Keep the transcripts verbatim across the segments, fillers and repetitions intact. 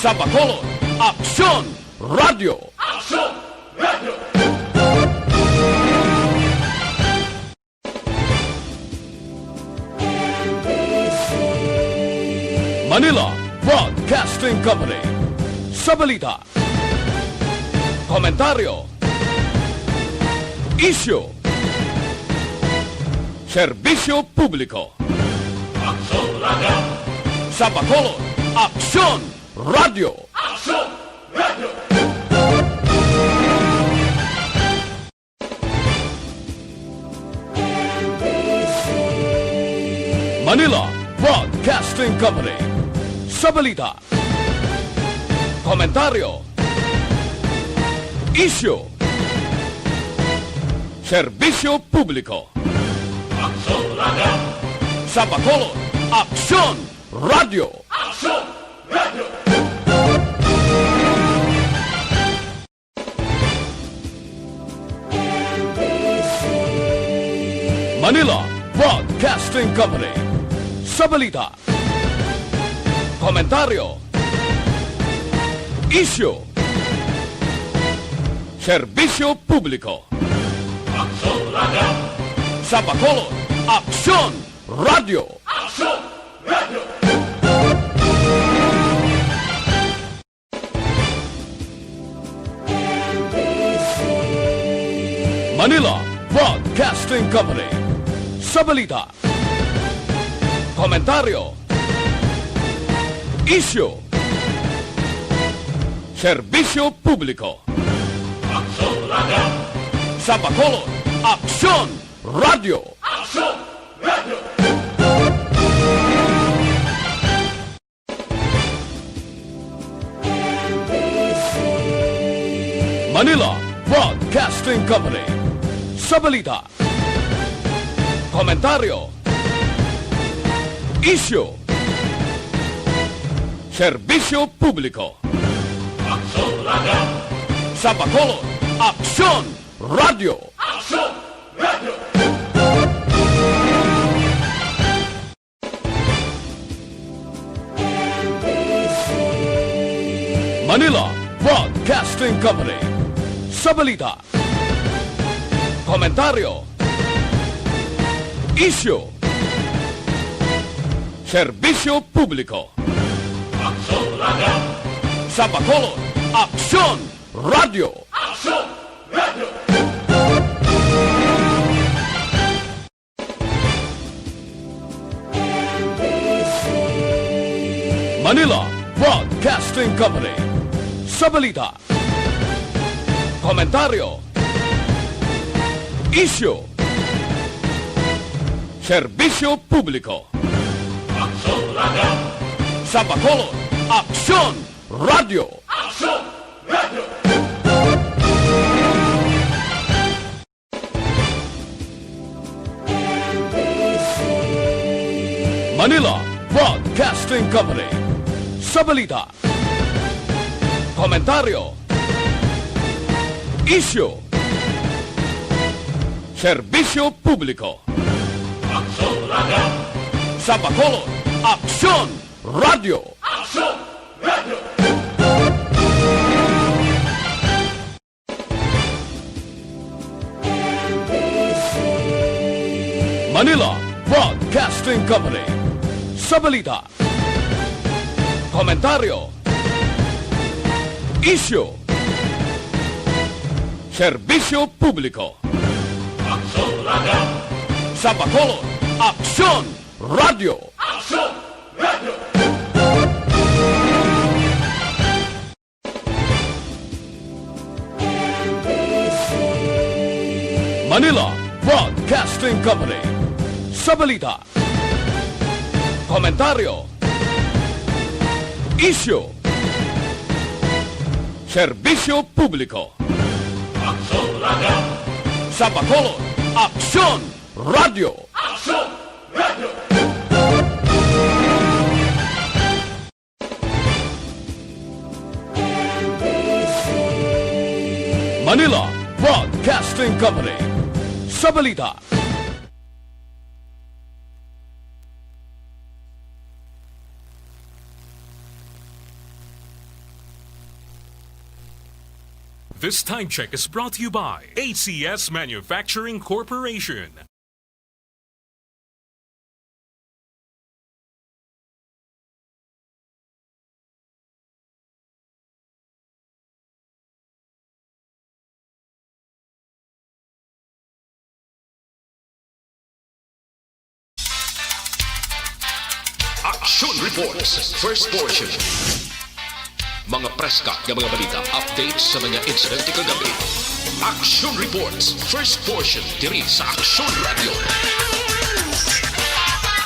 Sa Bacolod, Aksyon Radio. Aksyon Radio. Manila Broadcasting Company. Sa balita, komentaryo, isyu, serbisyo publiko. Aksyon Radio. Sa Bacolod, Aksyon Radio. Aksyon Radio. Manila Broadcasting Company. Sa balita, komentaryo, isyu, serbisyo publiko. Aksyon Radio. Sa Bacolod, Aksyon Radio. Aksyon Radio. Manila Broadcasting Company. Sa balita, komentaryo, isyu, serbisyo publiko. Aksyon Radio. Sa Bacolod, Aksyon Radio. Aksyon Radio. Manila Broadcasting Company. Sa balita, komentaryo, isyu, serbisyo publiko. Aksyon Radio. Sa Bacolod, Aksyon Radio. Aksyon Radio. Manila Broadcasting Company. Sa balita, komentaryo, isyu, serbisyo publiko. Aksyon Radio. Sa Bacolod, Aksyon Radio. Aksyon Radio. Manila Broadcasting Company. Sa balita, komentaryo, isyu, serbisyo publiko. Aksyon Radio. Sa Bacolod, Aksyon Radio. Aksyon Radio. Manila Broadcasting Company. Sa balita, komentaryo, isyu, serbisyo publiko. Aksyon Radio. Sa Bacolod, Aksyon Radio. Aksyon Radio. Manila Broadcasting Company. Sa balita, komentaryo, isyu, serbisyo publiko. Aksyon Radio. Sa Bacolod, Aksyon Radio. Aksyon Radio. Manila Broadcasting Company. Sa balita, komentaryo, isyu, serbisyo publiko. Aksyon Radio. Sa Bacolod, Aksyon Radio. Aksyon Radio. Manila Broadcasting Company. Sa balita, komentaryo, isyu, serbisyo publiko. Aksyon Radio. Sa Bacolod, Aksyon Radio. Aksyon Radio. Manila Broadcasting Company. Sa balita, This time check is brought to you by A C S Manufacturing Corporation. Action Reports, first portion. Mga preska nga mga balita, updates sa mga insidente kagabi. Action Reports, first portion, diri sa Action Radio.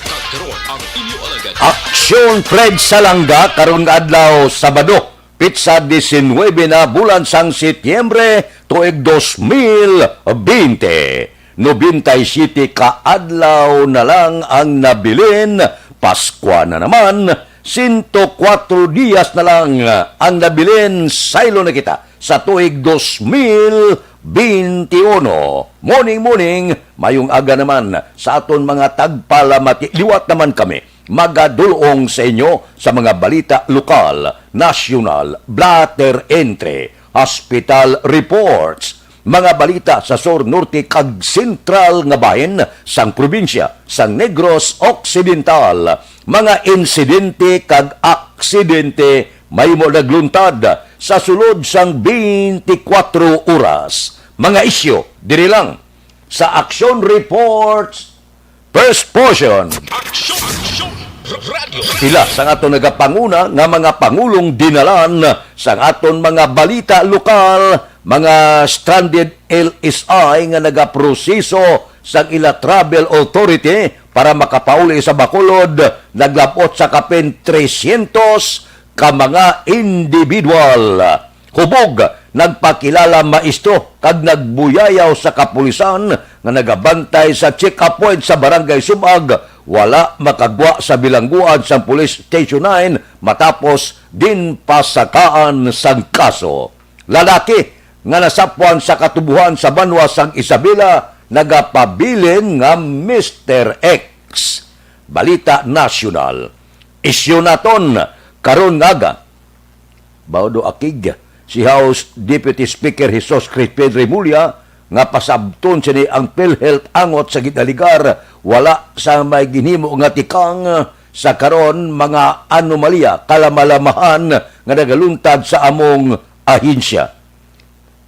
Kag karon ang inyo alagad. Action Fred Salanga, karon nga adlaw, Sabado, pitsa diecinuebe na, bulan sang Setyembre, tuig dos mil bente. Nobenta y siyete ka adlaw na lang ang nabilin, Paskwa na naman, sento kuwatro dias na lang ang nabilin, saylo na kita sa tuig dos mil bente uno. Morning, morning, mayong aga naman sa aton mga tagpalamati. Liwat naman kami magadulong sa inyo sa mga balita lokal, nasyonal, blotter entry, hospital reports, mga balita sa sur, norte, kag sentral nga bahin sang probinsya sang Negros Occidental, mga insidente kag aksidente mahimo nagluntad sa sulod sang twenty-four oras. Mga isyu diri lang sa Action Reports, first portion. Action, action, radio. Pila sang aton nagapanguna nga mga pangulong dinalan sang aton mga balita lokal, mga stranded L S I nga nagaproseso sang ila travel authority para makapauli sa Bacolod, naglab-ot sa kapin trescientos ka mga individual. Hubog, nagpakilala maestro kag nagbuyayaw sa kapulisan nga nagabantay sa check-up point sa Barangay Sub-ag, wala makagwa sa bilangguan sang Police Station nine matapos ginpasakaan sang kaso. Lalaki nga nasapwan sa katubohan sa banwa sang Isabela nagapabilin nga Mister X. Balita nasyonal. Isyu naton karon nga aga. Baudo akig si House Deputy Speaker Jesus Crispin Remulla nga pasabton sini ang PhilHealth angot sa gidaligar wala sa may ginhimo nga tikang sa karon mga anomalya, kalamalamahan nga nagaluntad sa among ahensya.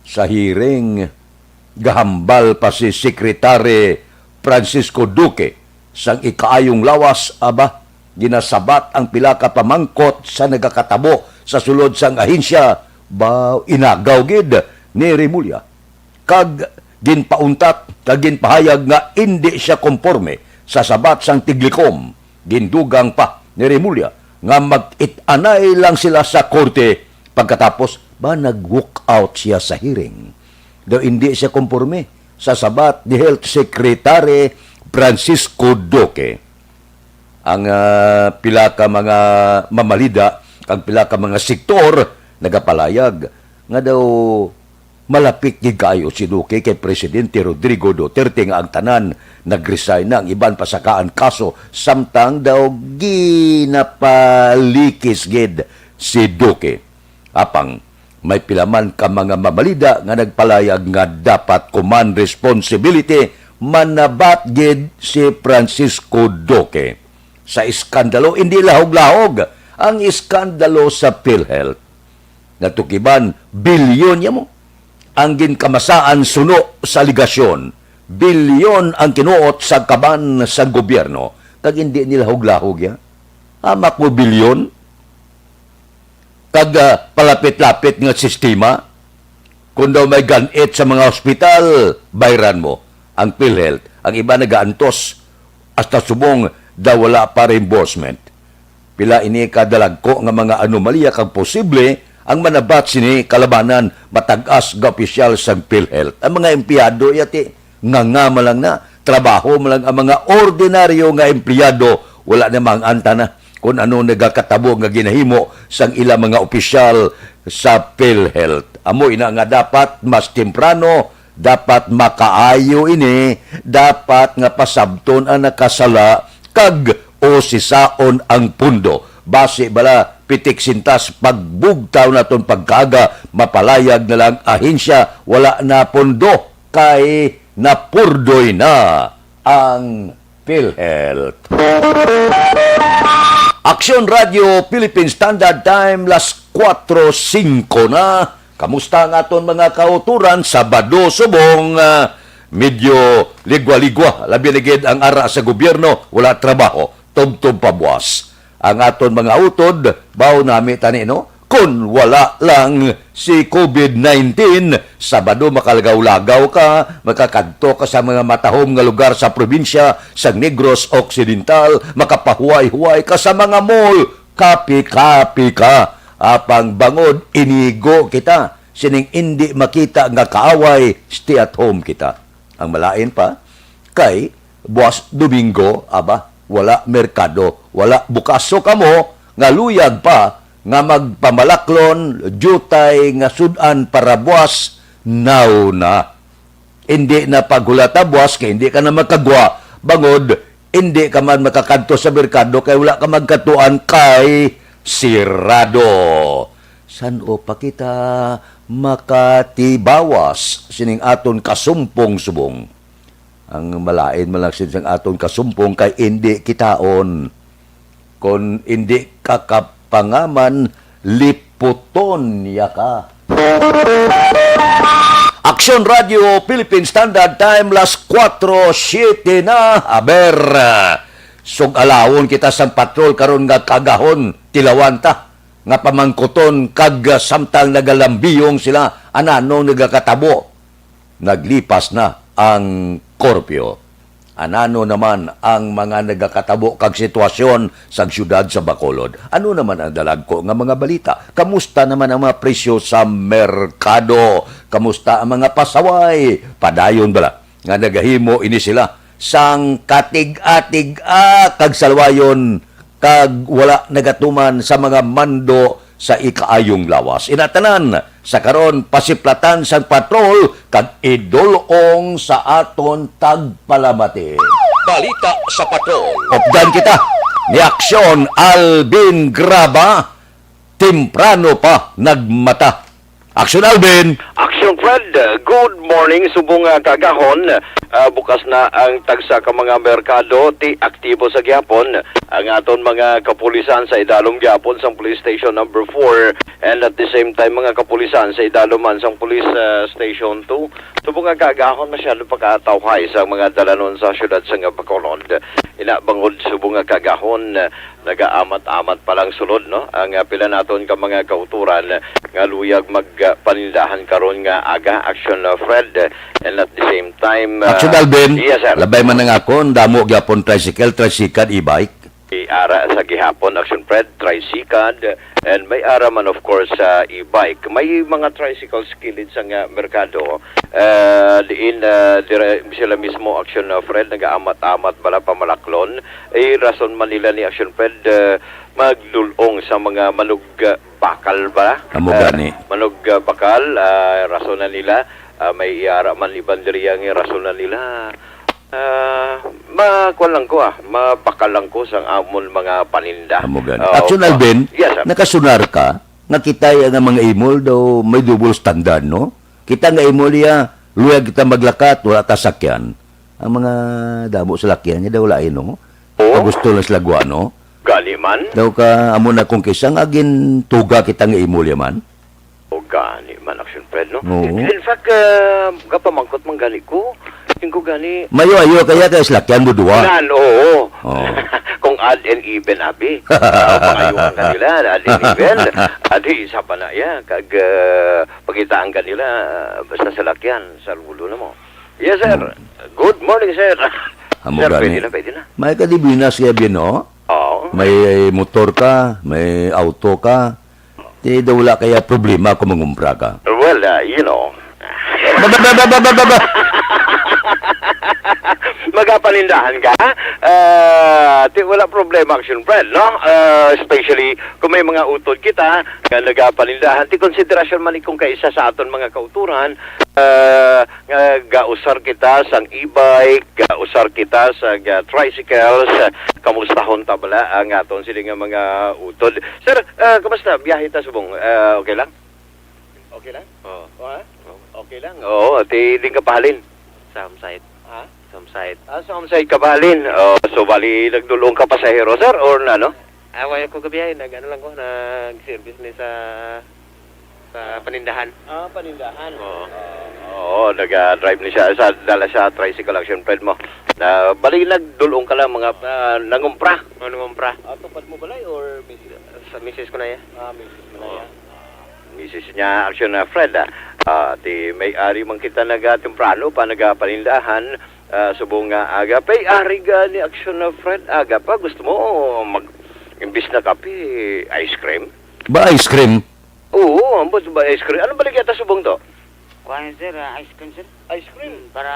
Sa hearing, gahambal pa si Secretary Francisco Duque sang ikaayong lawas, aba, ginasabat ang pila ka pamangkot sa nagakatabo sa sulod sang ahensya, ba, inagaw gid ni Remulla. Kag ginpauntat kag ginpahayag nga indi sia komporme sa sabat sang Tiglikom. Gindugang pa ni Remulla nga mag-it-anay lang sila sa korte. Pagkatapos, ba, nag-walk out siya sa hearing. Daw indi siya komporme sa sabat ni Health Secretary Francisco Duque. Ang, ah, pila ka mga mamalida kag pila ka mga sektor nagapalayag nga daw malapit gid kaayo si Duque kay Presidente Rodrigo Duterte, nga ang tanan nag-resign na, ang iban pasakaan kaso, samtang daw ginapalikis gid si Duque. Apang may pila man ka mga mamalida nga nagpalayag nga dapat command responsibility, manabat gid si Francisco Duque. Sa iskandalo, hindi lahog-lahog ang iskandalo sa PhilHealth. Natukiban, bilyon niya mo ang ginkamasaan suno sa aligasyon. Bilyon ang kinuot sa kaban sa gobyerno, kag hindi nila hugla-hugya. Hamak mo bilyon? Kag, ah, palapit-lapit nga sistema. Kung daw may gan-it sa mga ospital, bayran mo ang PhilHealth. Ang iba nagaantos hasta subong daw wala pa reimbursement. Pila ini ka dalagko nga mga anomalya kag posible ang manabat sini kalabanan, matag-as nga opisyal sang PhilHealth. Ang mga empleyado, yati, nganga man lang na, trabaho man lang ang mga ordinaryo nga empleyado, wala na mang-anta na kung ano nagakatabo nga ginahimo sang ilang mga opisyal sa PhilHealth. Amo ina nga dapat mas temprano, dapat makaayo ini, dapat nga pasabton ang nakasala kag usisaon ang pundo. Basi bala, pitik sintas pagbugtaw naton pagkaaga, mapalayag na lang ahensya, wala na pondo, kay napurdoy na ang PhilHealth. Aksyon Radio Philippine Standard Time, las kuwatro singko na. Kamusta ang aton mga kauturan? Sabado subong, ah, medyo ligwa-ligwa. Labi na gid ang ara sa gobyerno, wala trabaho, tubtob pa buwas. Ang aton mga utod, baw nami tani, no? Kun wala lang si COVID nineteen, Sabado makalagaw-lagaw ka, makakadto ka sa mga matahom nga lugar sa probinsya, sa Negros Occidental, makapahuway-huway ka sa mga mall, kapi-kapi ka. Apang bangod inigo kita sining indi makita nga kaaway, stay at home kita. Ang malain pa, kay buwas Domingo, aba, wala merkado, wala bukas. So kamo nga luyag pa nga magpamalaklon, diutay nga sud-an para buwas, now na. Indi na paghulata buwas kay indi ka na makagwa, bangod indi ka man makakadto sa merkado kay wala ka magkatuan kay sirado. San-o pa kita makatibawas sining aton kasumpong subong? Ang malain man lang sin sang aton kasumpong kay indi kitaon. Kon indi ka kapangaman, liputon ya ka. Aksyon Radio Philippine Standard Time, las kuwatro siete na. Aber, sug-alawon kita sang patrol karon nga kaagahon, tilawan ta nga pamangkuton kag, ah, samtang nagalambiyong sila, anano nagakatabo? Naglipas na ang korpyo. Anano naman ang mga nagakatabo kag sitwasyon sa siyudad sa Bacolod? Ano naman ang dalagko nga mga balita? Kamusta naman ang mga presyo sa merkado? Kamusta ang mga pasaway? Padayon bala nga nagahimo ini sila sang katig-atig-a kag salwayon kag wala nagatuman sa mga mando sa ikaayong lawas. Ina tanan, sa karon, pasiplatan sang patrol kag idul-ong sa aton tagpalamati. Balita sa patrol. Updan kita ni Aksyon Alvin Graba, temprano pa nagmata. Aksyon, Alvin! Aksyon, Fred. Good morning. Subong nga kaagahon, ah, bukas na ang tagsa ka mga merkado, ti aktibo sa gihapon ang aton mga kapulisan sa idalom gihapon sang Police Station Number Four, and at the same time, mga kapulisan sa idalom man sang Police, ah, Station Two. Subong nga kaagahon, masyado pa kaatawhay sa mga dalanon sa siyudad sang Bacolod. Ina, bangod subong nga kaagahon, nagaamat-amat pa lang sulod, no? Ang, ah, pila naton ka mga kautoran nga luyag magpanindahan karon nga aga, Aksyon, ah, Fred, and at the same time, ah, Aksyon, Alvin. Yes, sir. Labay man ang akon, damo gyapon tricycle, tricycle, e-bike. May ara sa gihapon, Aksyon, Fred, tricycle, and may ara man, of course, sa e-bike. May mga tricycle kilid sang, ah, merkado, ah, diin, ah, dire-, sila mismo, Aksyon, ah, Fred, nagaamat-amat bala pamalaklon. Eh, rason man nila ni Aksyon Fred, eh, magdul-ong sa mga manug, ah, bakal ba? Amo Eh, gani. Manug, ah, bakal, ah, rason na nila, ah, may iara man iban diri ang rason na nila. Ah, makuan lang ko, ah, mabakal lang ko sang amon mga paninda. Amo gani. Ah, Aksyon, opo. Alvin, Yes, sir. Nakasunar ka nga kita nga mga imol daw may double standard, no? Kita nga imol iya, luyag kita maglakat, wala ta sakyan. Ang mga damo sa lakyan niya daw lain, no? Oo. Gusto lang sila guwa, no? Gani man. Daw ka, amo na kung kisa nga gintuga kita nga imol iya man. O gani man, Aksyon Fred, no? Oo. In fact, ah, gapamangkot man gani ko. Tingko gani. Mayo-ayo kaya kay slakyan mo duwa. Nan, oo. Oo. Kung odd and even, abi. Ah, pangayo ka nila, odd and even. Adi, isa pa na iya. Kag, ah, pakitaan ka nila, ah, basta salakyan, sa ulo na mo. Yes, sir. Hmm. Good morning, sir. Amo Sir, gani. Pwede na, pwede na. May kadibinas kaya, Bin, no? Oo. May motor ka, may auto ka. Di daw wala kaya problema kung mangumpra ka. Well, uh, you know. Ba, ba, ba, ba, ba, ba, ba, ba? Magapanindahan ka, ah, ti wala problema, Action Fred, no? Ah, especially kung may mga utod kita nga nagapanindahan, ti konsiderasyon man ni kung kaisa sa aton mga kautoran, ah, nga gausar kita sang e-bike, gausar kita sa, ah, tricycles, ah, kamustahon ta bala ang aton sini nga mga utod? Sir, ah, kumusta? Biyahe ta subong. Ah, okay lang? Okay lang? Oo. O, ha? Oo. Okay lang. Oo, ti din ka pahalin. Sa home site. Ha? Sa home site. Ah, sa home site ka pahalin. Oh, so bali nagdulong ka pasahero, sir, or na, no? Ah, wala ko gabi ay, nag-ano lang ko, nag-service ni sa, sa panindahan. Ah, panindahan. Oo. Oo, nag-drive ni siya sa, dala sa tricycle, Action Fred, mo. Na, bali nagdulong ka lang mga, ah, nangumpra. Mga nangumpra. Ah, tupad mo balay or misis? Sa misis ko na yan. Ah, misis mo na yan. Misis niya, Action, ah, Fred, ah. Ah, ti may ari man kita naga temprano pa nagapanindahan, ah, subong nga aga. Pay ari gani, Action, ah, Fred, aga pa. Gusto mo mag, imbis na kape, ice cream? Ba ice cream? Oo, ambot ba ice cream? Ano balik yata subong to? Kuan, sir, ah, ice cream, sir. Ice cream? Mm, para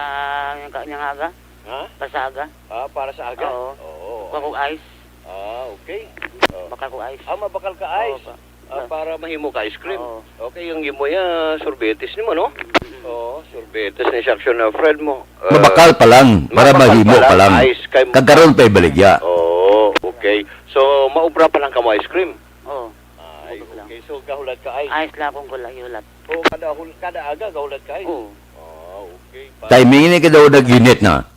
yung ka-, yung aga. Ha? Para sa aga. Ah, para sa aga? Oo. Oo. Kuha kong ice. Ah, okay. Oh. Bakal kong ice. Ah, mabakal ka ice. Oo, pa. Ah, para mahimo ka ice cream. Oo. Okay, yung imo ya, sorbetes nimo, no? Mm-mm. Oo, sorbetes ni section na friend mo. Ah, mabakal pa lang, para mabakal mahimo pa pa lang, lang. Ice kay kagkaron pa ibaligya. Oo, okay. So, maubra pa lang ka mo ice cream? Oo. Ay, okay. So, gahulat ka ice? Ice lang akong gula-, ihulat. O, kada hul-, kada aga, gahulat ka ice? Oo. Ah, okay. Pa- Timing ni ka daw nag-init na.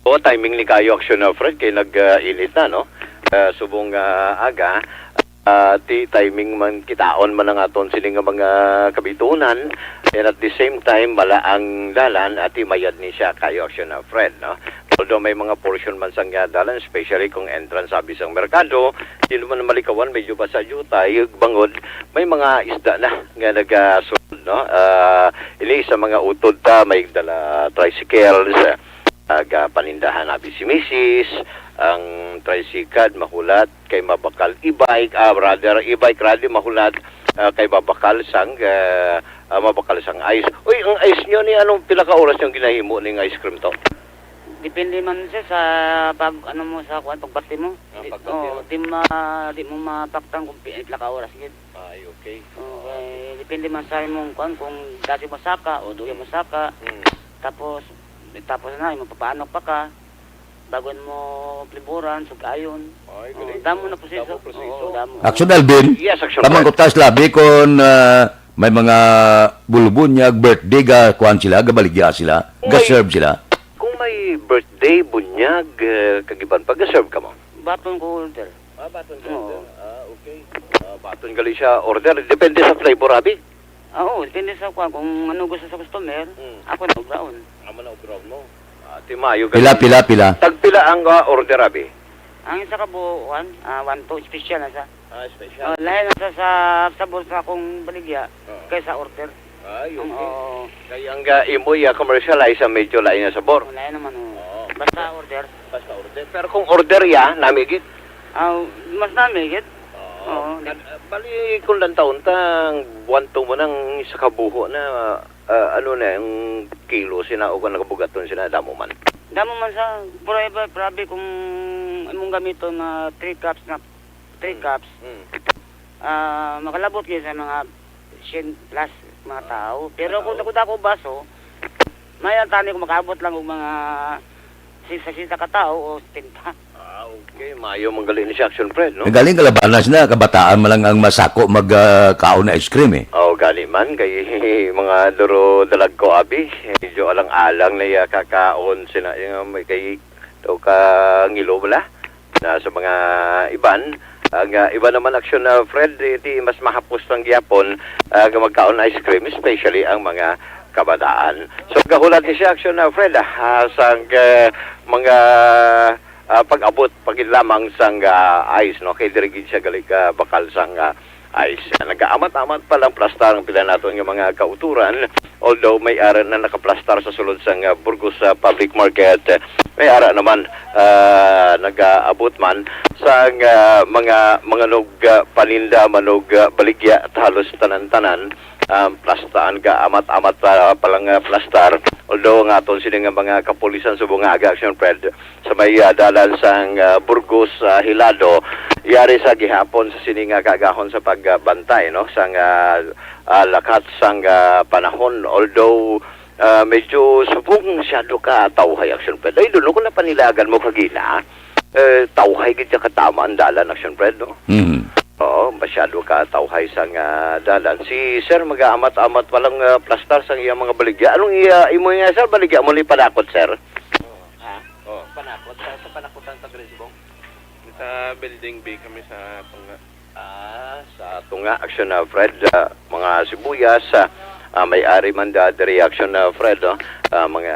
O, timing ni kayo, Action, uh, Fred, kay nag, uh, init na, no? Uh, subong, uh, aga, uh, ti timing man kitaon man ang aton sini nga mga kabitunan, and at the same time, mala ang dalan, at ti mayad ni siya kayo, Action, uh, Fred, no? Although may mga portion man sang, uh, dalan, especially kung entrance, sabi sang merkado, di naman malikawan, medyo basa jutay, bangod, may mga isda na nga nagasulod, no? Uh, ini sa mga utod ta, may dala tricycles, uh, aga panindahan abi si misis, ang tricycle mahulat kay mabakal e-bike, ah, rather, e-bike rather mahulat, ah, kay mabakal sang, ah, ah, mabakal sang ice. Uy, ang ice nyo ni anong pila ka oras yung ginahimo ning ice cream to? Depende man siya sa pag, ano mo, sa kuwan, pagbati mo. Ah, di, pagbati, oh, oh. Di ma-, di mo mapaktang kung pi-, pila ka oras gid. Ay, okay. Okay, depende man sa imong kuwan, kung dati mo saka o duya mo saka. Mm. Tapos, tapos na, imo papaanok pa ka, bago mo pliburan, sugayon. Ay, oo, galing, damo no? Na proseso. Damo proseso. Oo, damo. Action, Alvin. Yes, Action, Fred. Tamang kutas labi kung, ah, may mga bulubunyag, birthday, ga, kuwan sila, gabaligya sila, kung may, ga-serve sila. Kung may birthday, bunyag, eh, kag iban pa, ga-serve ka mo? Baton ko order. Ah, baton ka order. Oo. Ah, okay. Ah, baton gali siya order. Depende sa flavor, abi? Ah, oo, depende sa kuwan. Kung ano gusto sa customer, mm, ako na ubraon. Amo na ubraon mo. Ah, ti maayo gali. Pila, pila, pila? Tagpila ang, ah, order, abi? Ang isa ka buo, kuwan, ah, one two, special na sa. Ah, special. Oh, lahi na sa, sa sabor sa akong baligya, oo, kaysa order. Ay, ang, okay. Oo. Kay ang, ah, imo iya commercialize ang medyo lain nga sabor. Wala naman, oh. Oo. Basta order. Basta order. Pero kung order ya, nami gid? Ah, mas nami gid. Oo. Oo. Kan-, bali, kung lantawon ta, ang buwan to mo nang isa ka buho na, ah, ano na, yung kilo sina o kung nakabugaton sina, damo man. Damo man sa, pero iba, grabe kung imong gamiton na three cups na three, mm, cups. Mm. Ah, makalabot gyud sa mga siyam plus mga tao. Pero kung, oo, dako-dako baso, may tani kung makaabot lang og mga si-, sesenta ka tao o setenta. Ah, okay. Maayo man gali ni si Action Fred, no? Galing kalabanas na, kabataan man lang ang masako mag, ah, kaon na ice cream, eh. Oh, gani man kay mga duro dalagko abi, medyo alang-alang na iya kakaon sina, yung may kay, o ka ngilo bala. Na sa mga iban, ang, ah, iba naman, Action, ah, Fred, eh, ti mas mahapos lang gyapon, ah, nga magkaon ice cream, especially ang mga kabataan. So, gahulat ni siya, Action, ah, Fred, ah, ah, sa, ah, mga, ah, pag-abot, pagid lamang sang, ah, ice, no? Kay diri gid siya gali ka bakal sang, ah, ice. Nagaamat-amat pa lang plastar ang pila naton nga mga kauturan, although may ara na nakaplastar sa sulod sang, ah, Burgos, ah, Public Market, may ara naman, ah, nagaabot man sang, ah, mga manganog, ah, paninda, manog, ah, baligya, at halos tanan-tanan, ah, plastaan ka, amat-amat pa, pa lang, ah, plastar. Although ang aton sini nga mga kapulisan subong nga aga, Action Fred, sa may, ah, dalan sang, ah, Burgos, ah, Hilado, yari sa gihapon sa sini nga kaagahon sa pagbantay, no, sang, ah, ah, lakat sang, ah, panahon. Although, ah, medyo subong masyado ka tawhay, Action Fred. Ay, duno ko napanilagan mo kagina. Eh, tawhay gid siya katama ang dalan, Action Fred, no? Mhm. Oo, masyado ka tawhay sang, ah, dalan. Si Sir, mag-aamat-amat pa lang, ah, plastar sang iyang mga baligya. Anong iya, imo nga, Sir, baligya mo ni panakot, Sir? Oo. Ha? Oo. Panakot, sa, sa panakotan sa Grisbong? Sa building B kami sa tunga. Ah, sa tunga, Action, ah, Fred, ah, mga sibuyas, ah, ah, may ari man da diri, Action, ah, Fred, no? Ah, mga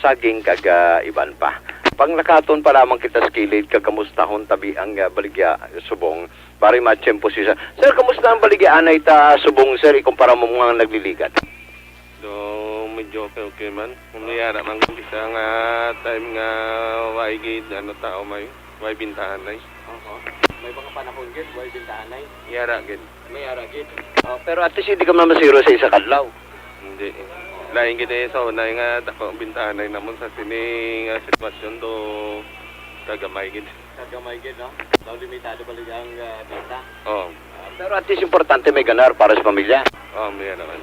saging kag, ah, iban pa. Panglakaton pa lamang kita sa kilid kag kamustahon tabi ang, ah, baligya subong. Pare, matiyempo si Sir. Sir, kamusta ang baligya anay ta subong, sir, ikumpara mo mga nagliligad? Do, medyo okay, okay man. Kung may ara man kita nga time nga way gid, ano, tao may, way bintahan ay. Oo. May mga panahon gid, way bintahan ay. Yara gid. May ara gid. Oh, pero at least hindi ka mamasiro sa isa kadlaw. Hindi. Lain gid eh sa una nga dako ang bintahan ay namon sa sini nga sitwasyon do kagamay gid. Kagamay gid, no? Daw limitado balik ang, ah, benta. Oo. Ah, pero at least importante may ganar para sa pamilya. Oo, may naman.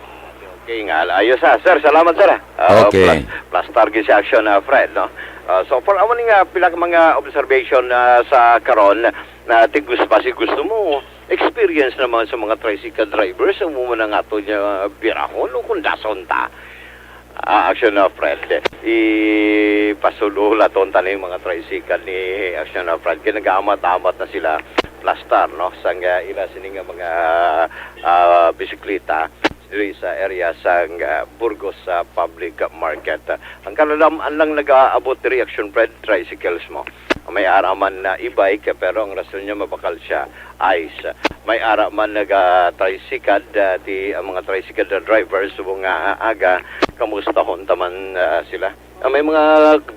Okay nga. Ayos, ha. Sir, salamat, sir, ha. Ah, Okay. plas-, plastar gid si Action, ah, Fred, no? Ah, so, for amo ni nga pila ka mga observation, ah, sa karon, na ti gusto, basi gusto mo experience naman sa mga tricycle drivers, amo man ang aton nga birahon o kung dason ta. Ah, Action, ah, Fred. Ipasulo naton tani mga tricycle ni Action, ah, Fred. Kaya nag-aamat-amat na sila plastar, no? Sang, ah, ila sini nga mga, ah, bisikleta diri sa area sang, ah, Burgos sa public market. Ang kalalam-an lang nag-aabot diri, Action Fred, tricycles mo. May ara man na e-bike, pero ang rason niya mabakal siya, ice. May ara man naga-tricycad, ah, ti ang mga tricycle na drivers, subong nga aga, kamustahon ta man, ah, sila. Ah, may mga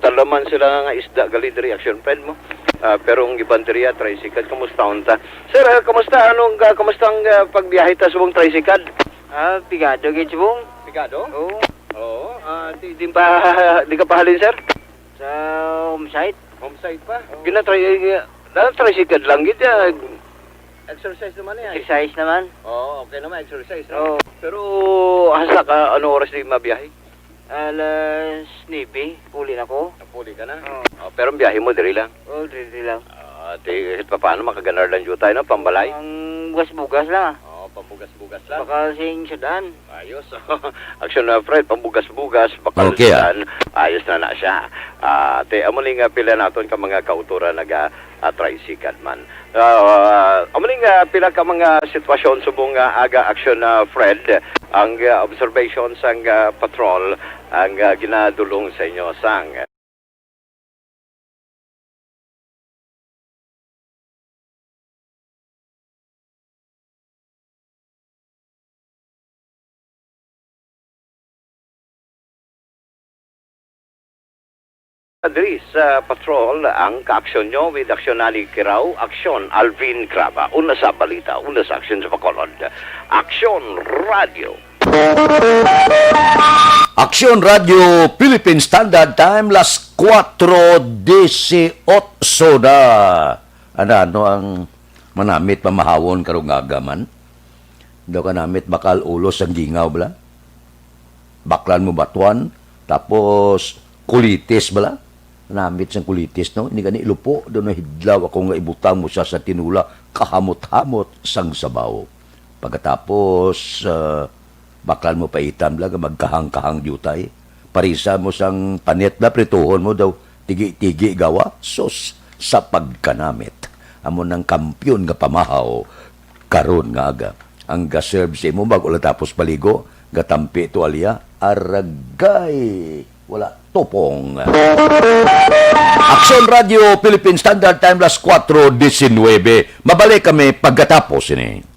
dala man sila nga isda gali diri, Action Fred, mo. Ah, pero ang iban diri, ah, tricycle, kamustahon ta. Sir, ah, kamusta? Anong, ah, kamusta ang, ah, pagbiyahe ta subong tricycle? Ah, pigado gid subong. Pigado? Oo. Oo. Ah, di, di pa, di ka pahalin, sir? Sa home site. Home site pa? Oo. Gina-try, eh, na-tricycle lang gid, ah. Exercise naman, eh. Exercise naman. Oo, okay naman, exercise, no? Oo. Pero hasta ka, ano oras di mabiyahe? Alas nuebe, puli na ko. Napuli ka na? Oo. Oh, pero ang biyahe mo, diri lang? Oo, diri lang. Ah, ti, kahit pa paano, makaganar lang jutay, no? Pambalay? Ang bugas-bugas lang, ah. Oo, pambugas-bugas lang. Baka sing sudan. Ayos. Action na, Fred, pambugas-bugas, baka Okay, ah. sudan. Ayos na na siya. Ah, ti, amo ni nga pila naton ka mga kauturan naga, ah, tricycle man. Ah, amo ni nga pila ka mga sitwasyon subong nga aga, Action na, Fred, ang, ah, observation sang, ah, patrol ang, ah, ginadulong sa inyo sang Diri sa patrol ang kaaksyon nyo with Aksyon Nani Kiraw, Aksyon Alvin Craba. Una sa balita, una sa aksyon sa Bacolod. Aksyon Radio. Aksyon Radio Philippine Standard Time, las kuwatro disiotso na. Ano, ano ang manamit pamahawon karong aga man? Daw ka namit bakal ulo sang gingaw, bala? Baklan mo batuan, tapos kulitis, bala? Namit sang kulitis, no? Ini gani ilupo, daw nahidlaw ako nga ibutang mo siya sa tinula, kahamot-hamot sang sabaw. Pagkatapos, ah, baklan mo paitan, bala, nga magkahang-kahang diutay. Parisa mo sang panit, bala, prituhon mo daw, tigi-tigi gawa, sus, sa pagkanamit. Amo nang kampiyon nga pamahaw, karon nga aga. Ang ga-serve sa imo bago lang tapos paligo, gatampi tuwalya, aragay, wala tupong. Aksyon Radio Philippine Standard Time, las kuwatro disinwebe. Mabalik kami pagkatapos ini.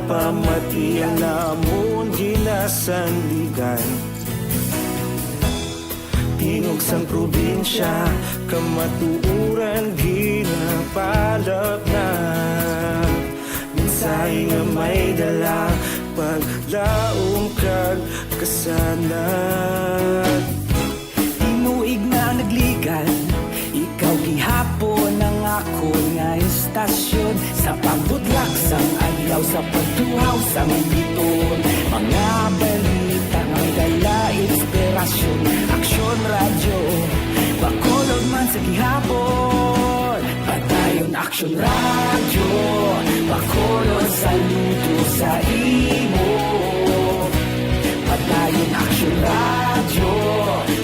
Pamati ang namon ginasandigan. Tingog sang probinsya, kamatuoran ginapalapnag. Mensahe nga may dala, paglaom kag kasanag. Tinuig na nagligan, ikaw gihapon ang akon nga istasyon. Sa pagbutlak sang adlaw, sa pagtuhaw sang biton, mga balita nga may dala inspirasyon. Aksyon Radyo, Bacolod man sa gihapon. Padayon Aksyon Radyo, Bacolod, saludo sa imo. Padayon Aksyon Radyo,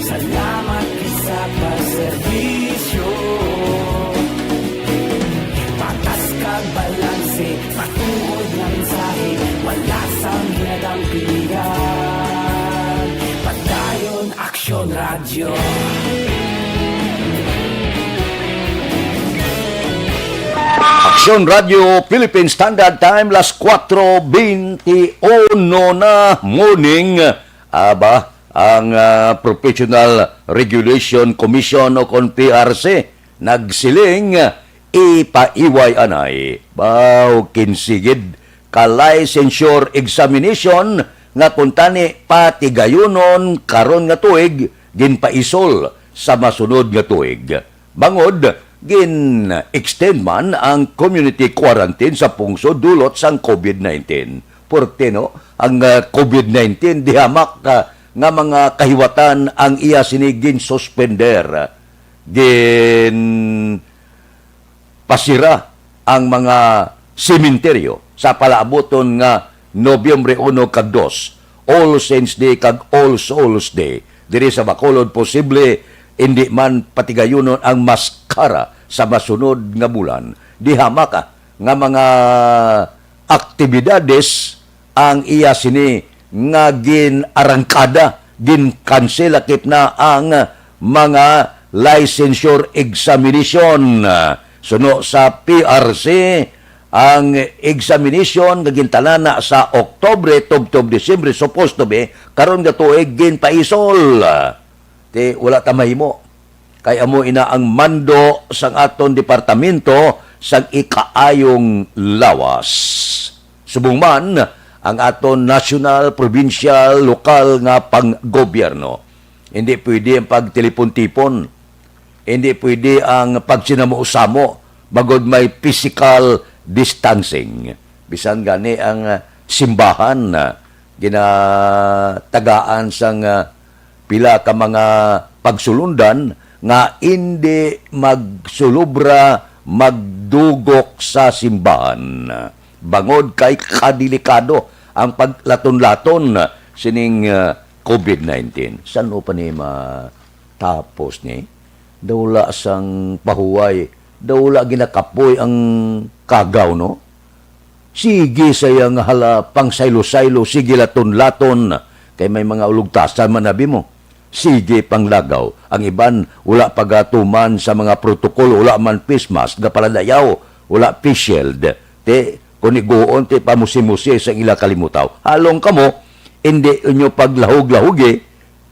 salamat sa pagserbisyo. Patas kag balanse, matuod nga mensahe, wala sang ginadampigan. Padayon Aksyon Radyo. Aksyon Radyo Philippine Standard Time, las kuwatro bente uno na morning. Aba, ang, ah, Professional Regulation Commission o kon P R C nagsiling, ipaiway anay. Baw, kinsigid ka licensure examination nga kuntani patigayunon karon nga tuig, ginpaisol sa masunod nga tuig. Bangod, gin-extend man ang community quarantine sa pungsod dulot sang COVID nineteen. Porte, no, ang, ah, COVID nineteen, di hamak, ah, nga mga kahiwatan ang iya sini ginsuspender. Gin pasira ang mga sementeryo sa palaabuton nga Nobyembre uno kag dos, All Saints Day kag All Souls Day. Diri sa Bacolod, posible indi man patigayunon ang maskara sa masunod nga bulan. Di hamak, ah, nga mga aktibidades ang iya sini nga gin-arangkada, ginkansela kit na ang mga licensure examination. Suno sa P R C, ang examination nga gintalana sa Oktubre tubtob Disyembre, supposed to be, karon nga tuig ginpaisol. Ti wala ta mahimo. Kay amo ina ang mando sang aton departamento sang ikaayong lawas. Subong man ang aton nasyonal, probinsyal, lokal nga panggobyerno. Hindi pwede ang pagtilipontipon. Hindi pwede ang pagsinamo-samo, bangod may physical distancing. Bisan gani ang, ah, simbahan, ah, ginatagaan sang, ah, pila ka mga pagsulundan nga indi magsulobra, magdugok sa simbahan, bangod kay kadelikado ang paglaton-laton sining, ah, COVID nineteen. San-o pa ni matapos ni? Daw wala sang pahuway, daw wala ginakapoy ang kagaw, no? Sige saya nga hala, pangsaylo-saylo, sige laton-laton, kay may mga ulugtasan man abi mo. Sige panglagaw. Ang iban, wala pagatuman sa mga protocol, wala man face mask, gapaladayaw, wala face shield. Ti, kung iguon, ti pamusi-musi sa ila kalimutaw. Halong kamo, indi inyo paglahog-lahogi,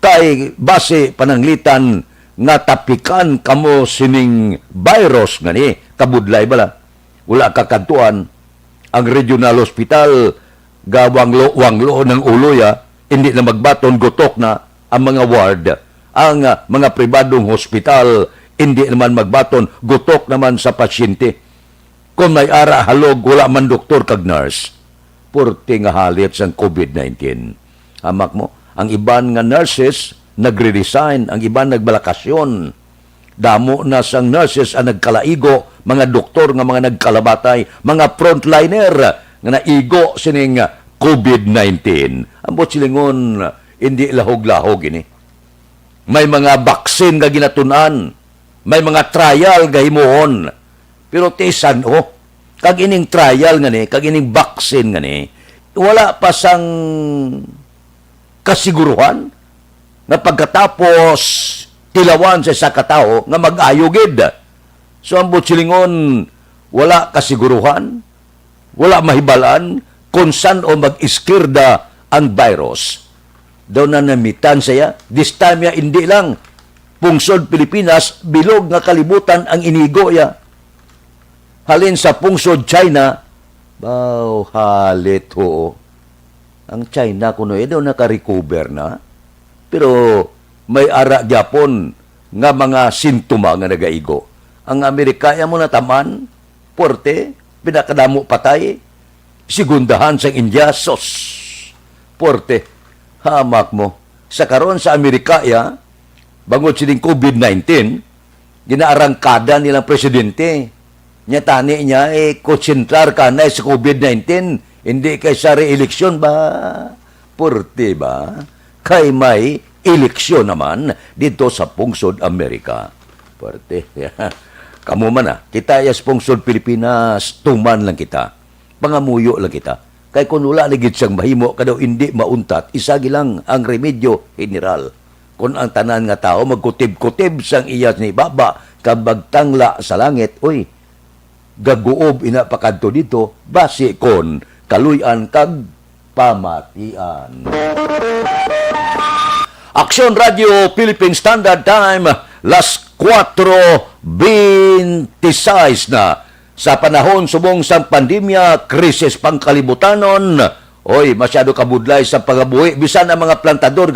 kay basi pananglitan nga tapikan kamo sining virus nga ni, kabudlay bala. Wala ka kadtuan, ang regional hospital, gawanglo-wanglo ng ulo ya, hindi na magbaton, gutok na ang mga ward. Ang, ah, mga pribadong hospital, hindi naman magbaton, gutok naman sa pasyente. Kung may ara halog, wala man doktor kag nurse. Purti nga halit sang COVID nineteen. Hamak mo, ang iban nga nurses nagre-resign, ang iban nagbalakasyon. Damo na sang nurses ang nagkalaigo, mga doktor nga mga nagkalabatay, mga frontliner nga naigo sining COVID nineteen. Ambot silingon, hindi lahog-lahog ini. May mga vaccine nga ginatun-an, may mga trial nga himuon. Pero ti san-o, kag ining trial nga ni, kag ining vaccine nga ni, wala pa sang kasiguruhan nga pagkatapos tilawan sa isa ka tawo nga mag-ayo gid. So, ang butsilingon, wala kasiguruhan, wala mahibalaan, kung san-o mag-iskirda ang virus. Daw na namitan siya. This time ya, hindi lang pungsod Pilipinas, bilog nga kalibutan ang inigo ya. Halin sa pungsod China, baw, halit, oo. Ang China kuno, eh, daw naka-recover na. Pero may ara gyapon nga mga sintoma nga nagaigo. Ang Amerika, ya mo nataman, puwerte, pinakadamo patay, sigundahan sang India, sos, puwerte, hamak mo. Sa karon sa Amerika, ya, bangod sining covid nineteen, ginaarangkada nilang presidente. Nya tani niya, eh, konsentrar ka na sa covid nineteen, hindi kay sa re-eleksyon ba? Puwerte ba? Kay may eleksyon naman dito sa pungsod Amerika. Puwerte. Kamo man na, kita ya sa pungsod Pilipinas, tuman lang kita. Pangamuyo lang kita. Kay kun wala na gid siyang mahimo, kadaw indi mauntat, isa gi lang ang remedyo, general. Kun ang tanan nga tawo magkutib-kutib sang iya ni baba kag magtangla sa langit, uy, gaguob ina pakadto dito, basi kon kaluy-an kag pamatian. Aksyon Radio Philippine Standard Time, las kuwatro beintisais na. Sa panahon subong sang pandemya, krisis pangkalibutanon, oy, masyado kabudlay sa pangabuhi, bisan ang mga plantador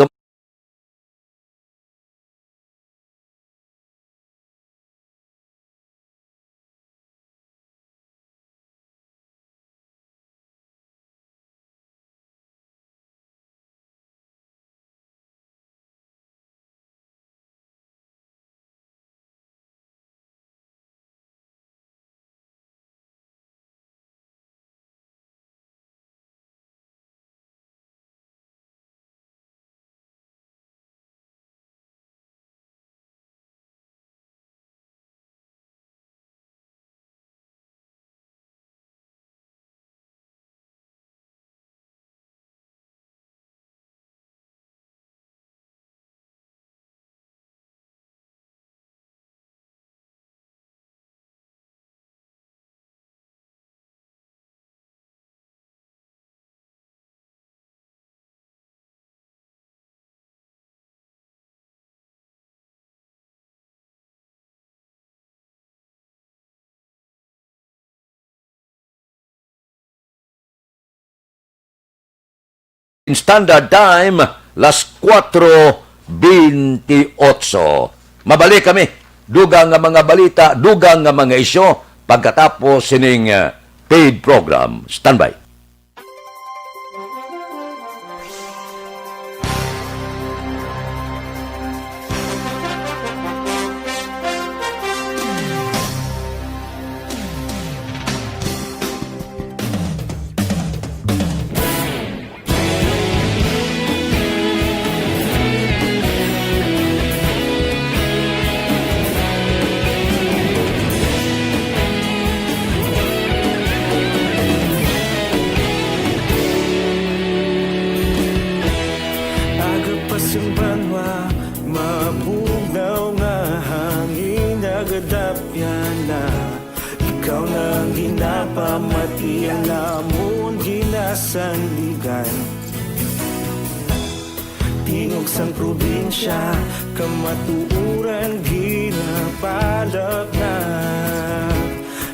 Standard Time, las kuwatro beintiotso. Mabalik kami. Dugang nga mga balita, dugang nga mga isyu, pagkatapos sining, uh, paid program. Standby. Aga pa sing banwa, mabugnaw nga hangin nagadapyan na. Ikaw na ang ginapamati, ang amon ginasandigan. Tingog sang probinsya, kamatuoran ginapalapnap.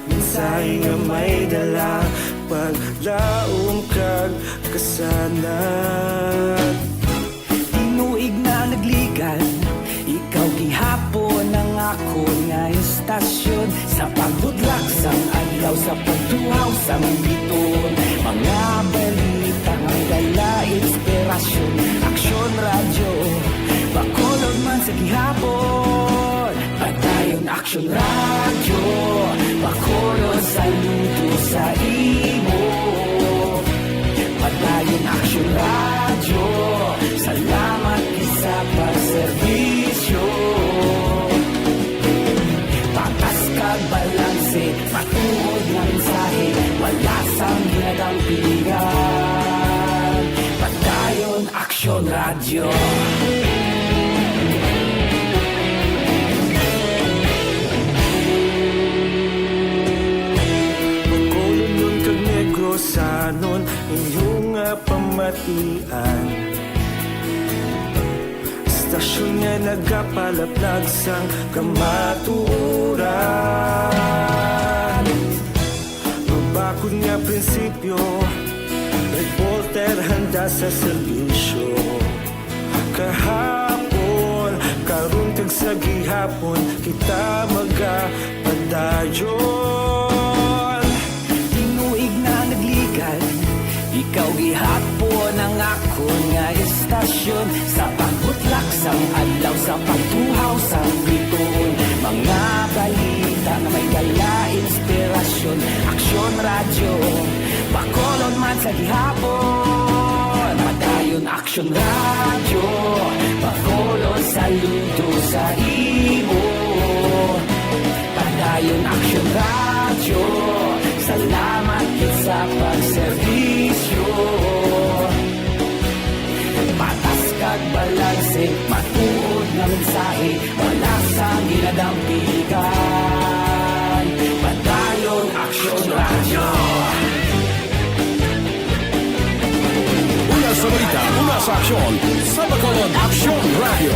Mensahe nga may dala, paglaom kag kasanag. Tinuig na nagligan, ikaw gihapon ang akon nga istasyon. Sa pagbudlak sang adlaw, sa pagtuhaw sang biton, mga balita nga dala inspirasyon. Aksyon Radyo, Bacolod man sa gihapon. Padayon Aksyon Radyo, Bacolod, saludo sa imo. Padayon Aksyon Radyo, salamat sa pagserbisyo. Patas kag balanse, matuod nga mensahe, wala sang ginadampingan. Padayon Aksyon Radyo. Bacolodnon kag Negrosanon, Batian. Istasyon nga nagapalaplag sang kamatuoran. Mabakod nga prinsipyo, reporter handa sa serbisyo. Kahapon, karon, kag sa gihapon, kita magapadayon. Tinuig na nagligal, ikaw gihapon ang akon nga istasyon. Sa pagbutlak sang adlaw, sa pagtuhaw sang bituon, mga balita nga may dala inspirasyon. Aksyon Radyo, Bacolod man sa gihapon. Padayon Aksyon Radyo, Bacolod, saludo sa imo. Padayon Aksyon Radyo, salamat gid sa pagserbisyo. Patas kag balanse, matuod nga mensahe, wala sang ginadampigan. Padayon Aksyon Radyo. Una sa balita, una sa aksyon, sa Bacolod, Aksyon Radyo.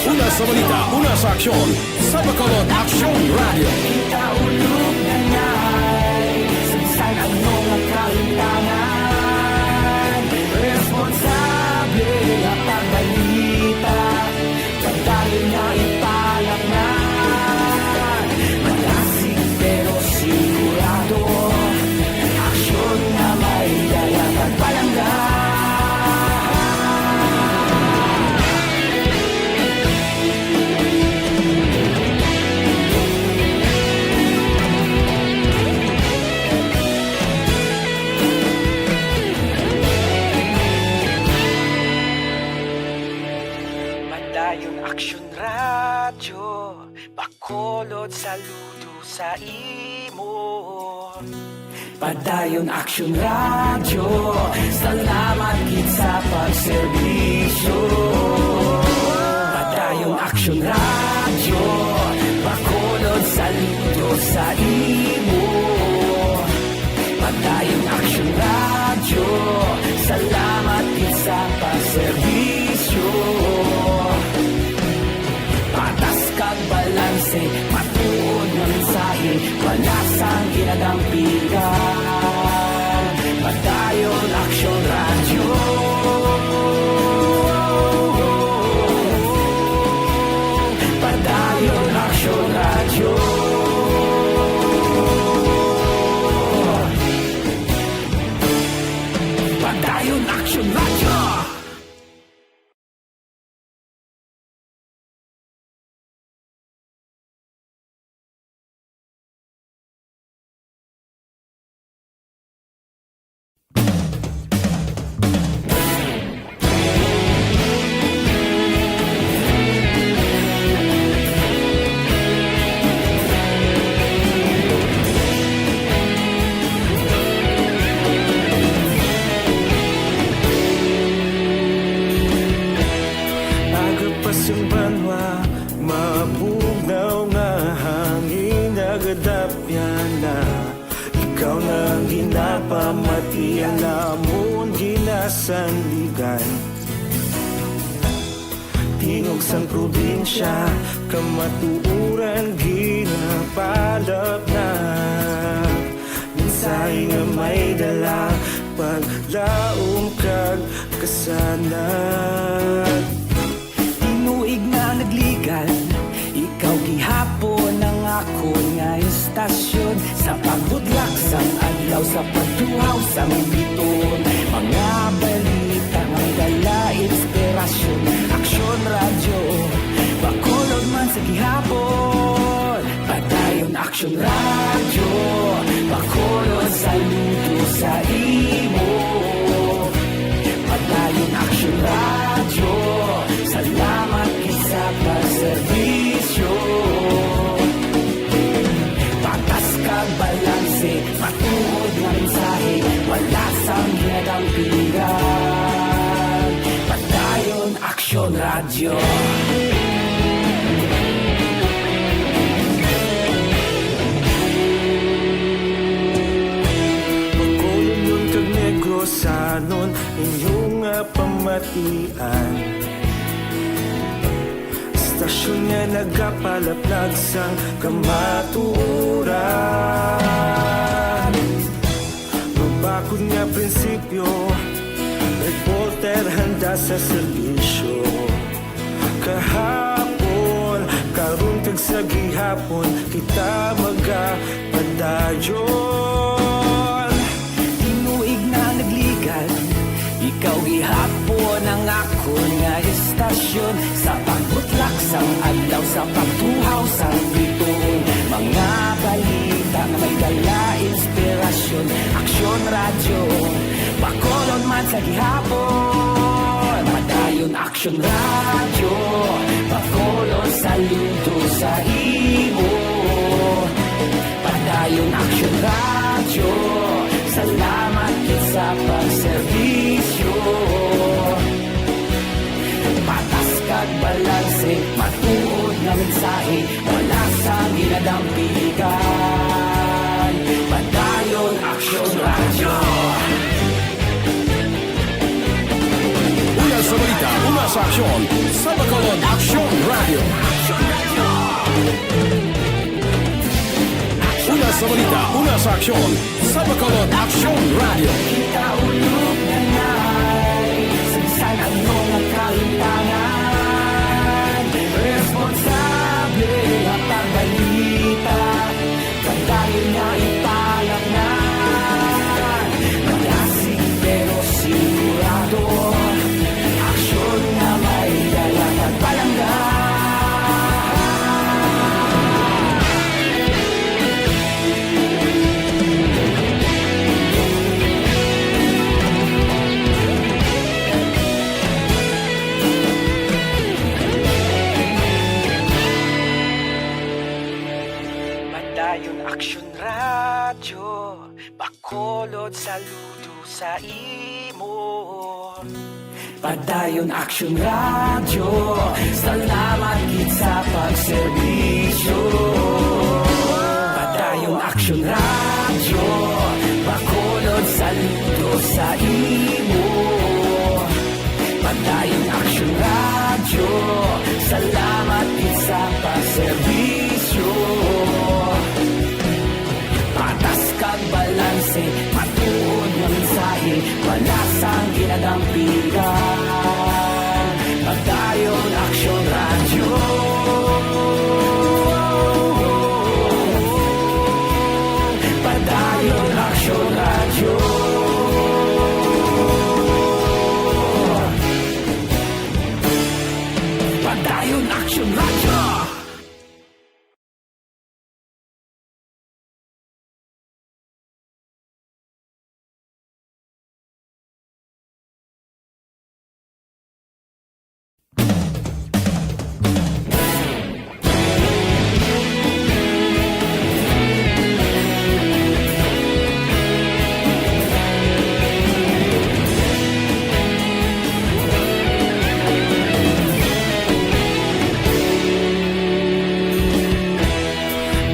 Una sa balita, una sa aksyon, sa Bacolod, Aksyon Radyo. Kita ulog na ngay, sa bisan ano nga kahimtangan, responsable nga pagbalita. Padayon nga ipalaknag, malasig pero sigurado. Aksyon nga may dala kag palangga. Padayon Aksyon Radyo, Bacolod, saludo sa imo. Padayon Aksyon Radyo, salamat gid sa pagserbisyo. Padayon Aksyon Radyo, Bacolod, saludo sa imo. Padayon Aksyon Radyo, salamat gid sa pagserbisyo. Patas kag balanse, matuod nga mensahe, wala sang ginadampigan. Padayon Aksyon Radyo. Padayon Aksyon Radyo. Padayon Aksyon Radyo. Aga pa sang banwa, mabugnaw nga hangin nagadapyan na. Ikaw na ang ginapamati, ang amon ginasandigan. Tingog sang probinsya, kamatuoran ginapalapnag. Mensahe nga may dala, paglaom kag kasanag. Tinuig na nagligal, ikaw gihapon ang akon nga istasyon. Sa pagbutlak sang adlaw, sa pagtuhaw sang bituon, mga balita may dala inspirasyon. Aksyon Radyo, Bacolod man sa gihapon. Padayon Aksyon Radyo, Bacolod, saludo sa imo. Padayon Aksyon Radyo, salamat gid sa pagserbisyo. Patas kag balanse, matuod nga mensahe, wala sang ginadampigan. Padayon Aksyon Radyo. Inyo nga pamatian, istasyon nga nagapalaplag sang kamatuoran. Mabakod nga prinsipyo, reporter handa sa serbisyo. Kahapon, karon, kag sa gihapon, kita magapadayon. Tinuig na nagligad, ikaw gihapon ang akon nga istasyon. Sa pagbutlak sang adlaw, sa pagtuhaw sang bituon, mga balita nga may dala inspirasyon. Aksyon Radyo, Bacolod man sa gihapon. Padayon Aksyon Radyo, Bacolod, saludo sa imo. Padayon Aksyon Radyo, salamat gid sa pagserbisyo. Patas kag balanse, matuod nga mensahe, wala sang ginadampigan. Padayon Aksyon Radyo. Una sa balita, una sa aksyon, sa Bacolod Aksyon Radyo. Una sa balita, una sa aksyon, sa Bacolod Aksyon Radyo. Kita ulog na nai, sa bisan ano nga kalimtangan, responsable nga pagbalita. Padayon nga ipalangnan, malasig pero sigurado. Aksyon nga may dala kag palangga. Padayon Aksyon Radyo, Bacolod, saludo sa imo. Padayon Aksyon Radyo, salamat gid sa pagserbisyo. Padayon Aksyon Radyo, Bacolod, saludo sa imo. Padayon Aksyon Radyo, salamat gid sa pagserbisyo. Patas kag balanse, matuod nga mensahe, wala sang ginadampigan. Padayon Aksyon Radyo. Padayon Aksyon Radyo. Padayon Aksyon Radyo.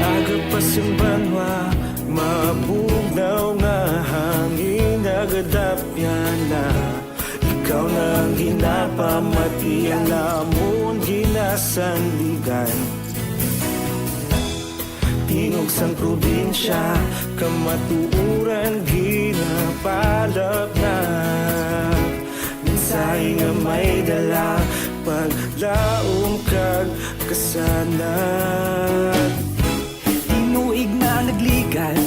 Aga pa sing banwa, mabugnaw nga hangin nagadapyan na. Ikaw na ang ginapamatian namon, ginasandigan. Tingog sang probinsya, kamatuoran ginapalaplag. Mensahe nga may dala, paglaom kag kasanag. Tinuig na nagligad,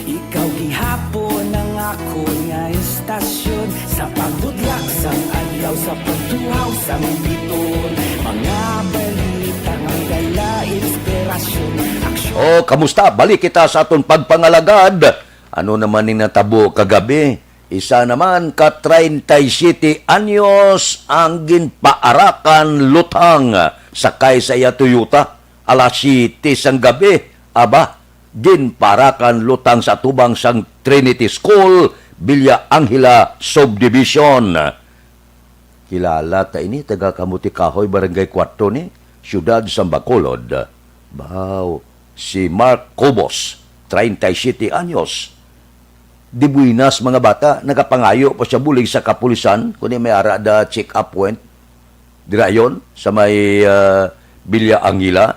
ikaw gihapon ang akon nga istasyon. Sa pagbutlak sang adlaw, sa pagtuhaw sang bituon, mga balita nga may dala inspirasyon, aksyon. Oh, kamusta? Balik kita sa aton pagpangalagad. Ano naman ning natabo kagabi? Isa naman ka treinta y siete anyos ang ginpaarakan lutang sakay sa iya Toyota alas siyete sang gabi. Aba, ginpaarakan lutang sa atubang sang Trinity School, Villa Angela Subdivision. Kilala ta ini, taga Kamuti Kahoy, Barangay Kuwatro ni, Siyudad sang Bacolod. Baw, si Mark Cobos, treinta y siete anyos. de buenas, mga bata, nagapangayo pa siya bulig sa kapulisan, kundi may ara da check-up point. Dira yon, sa may, ah, Villa Angila,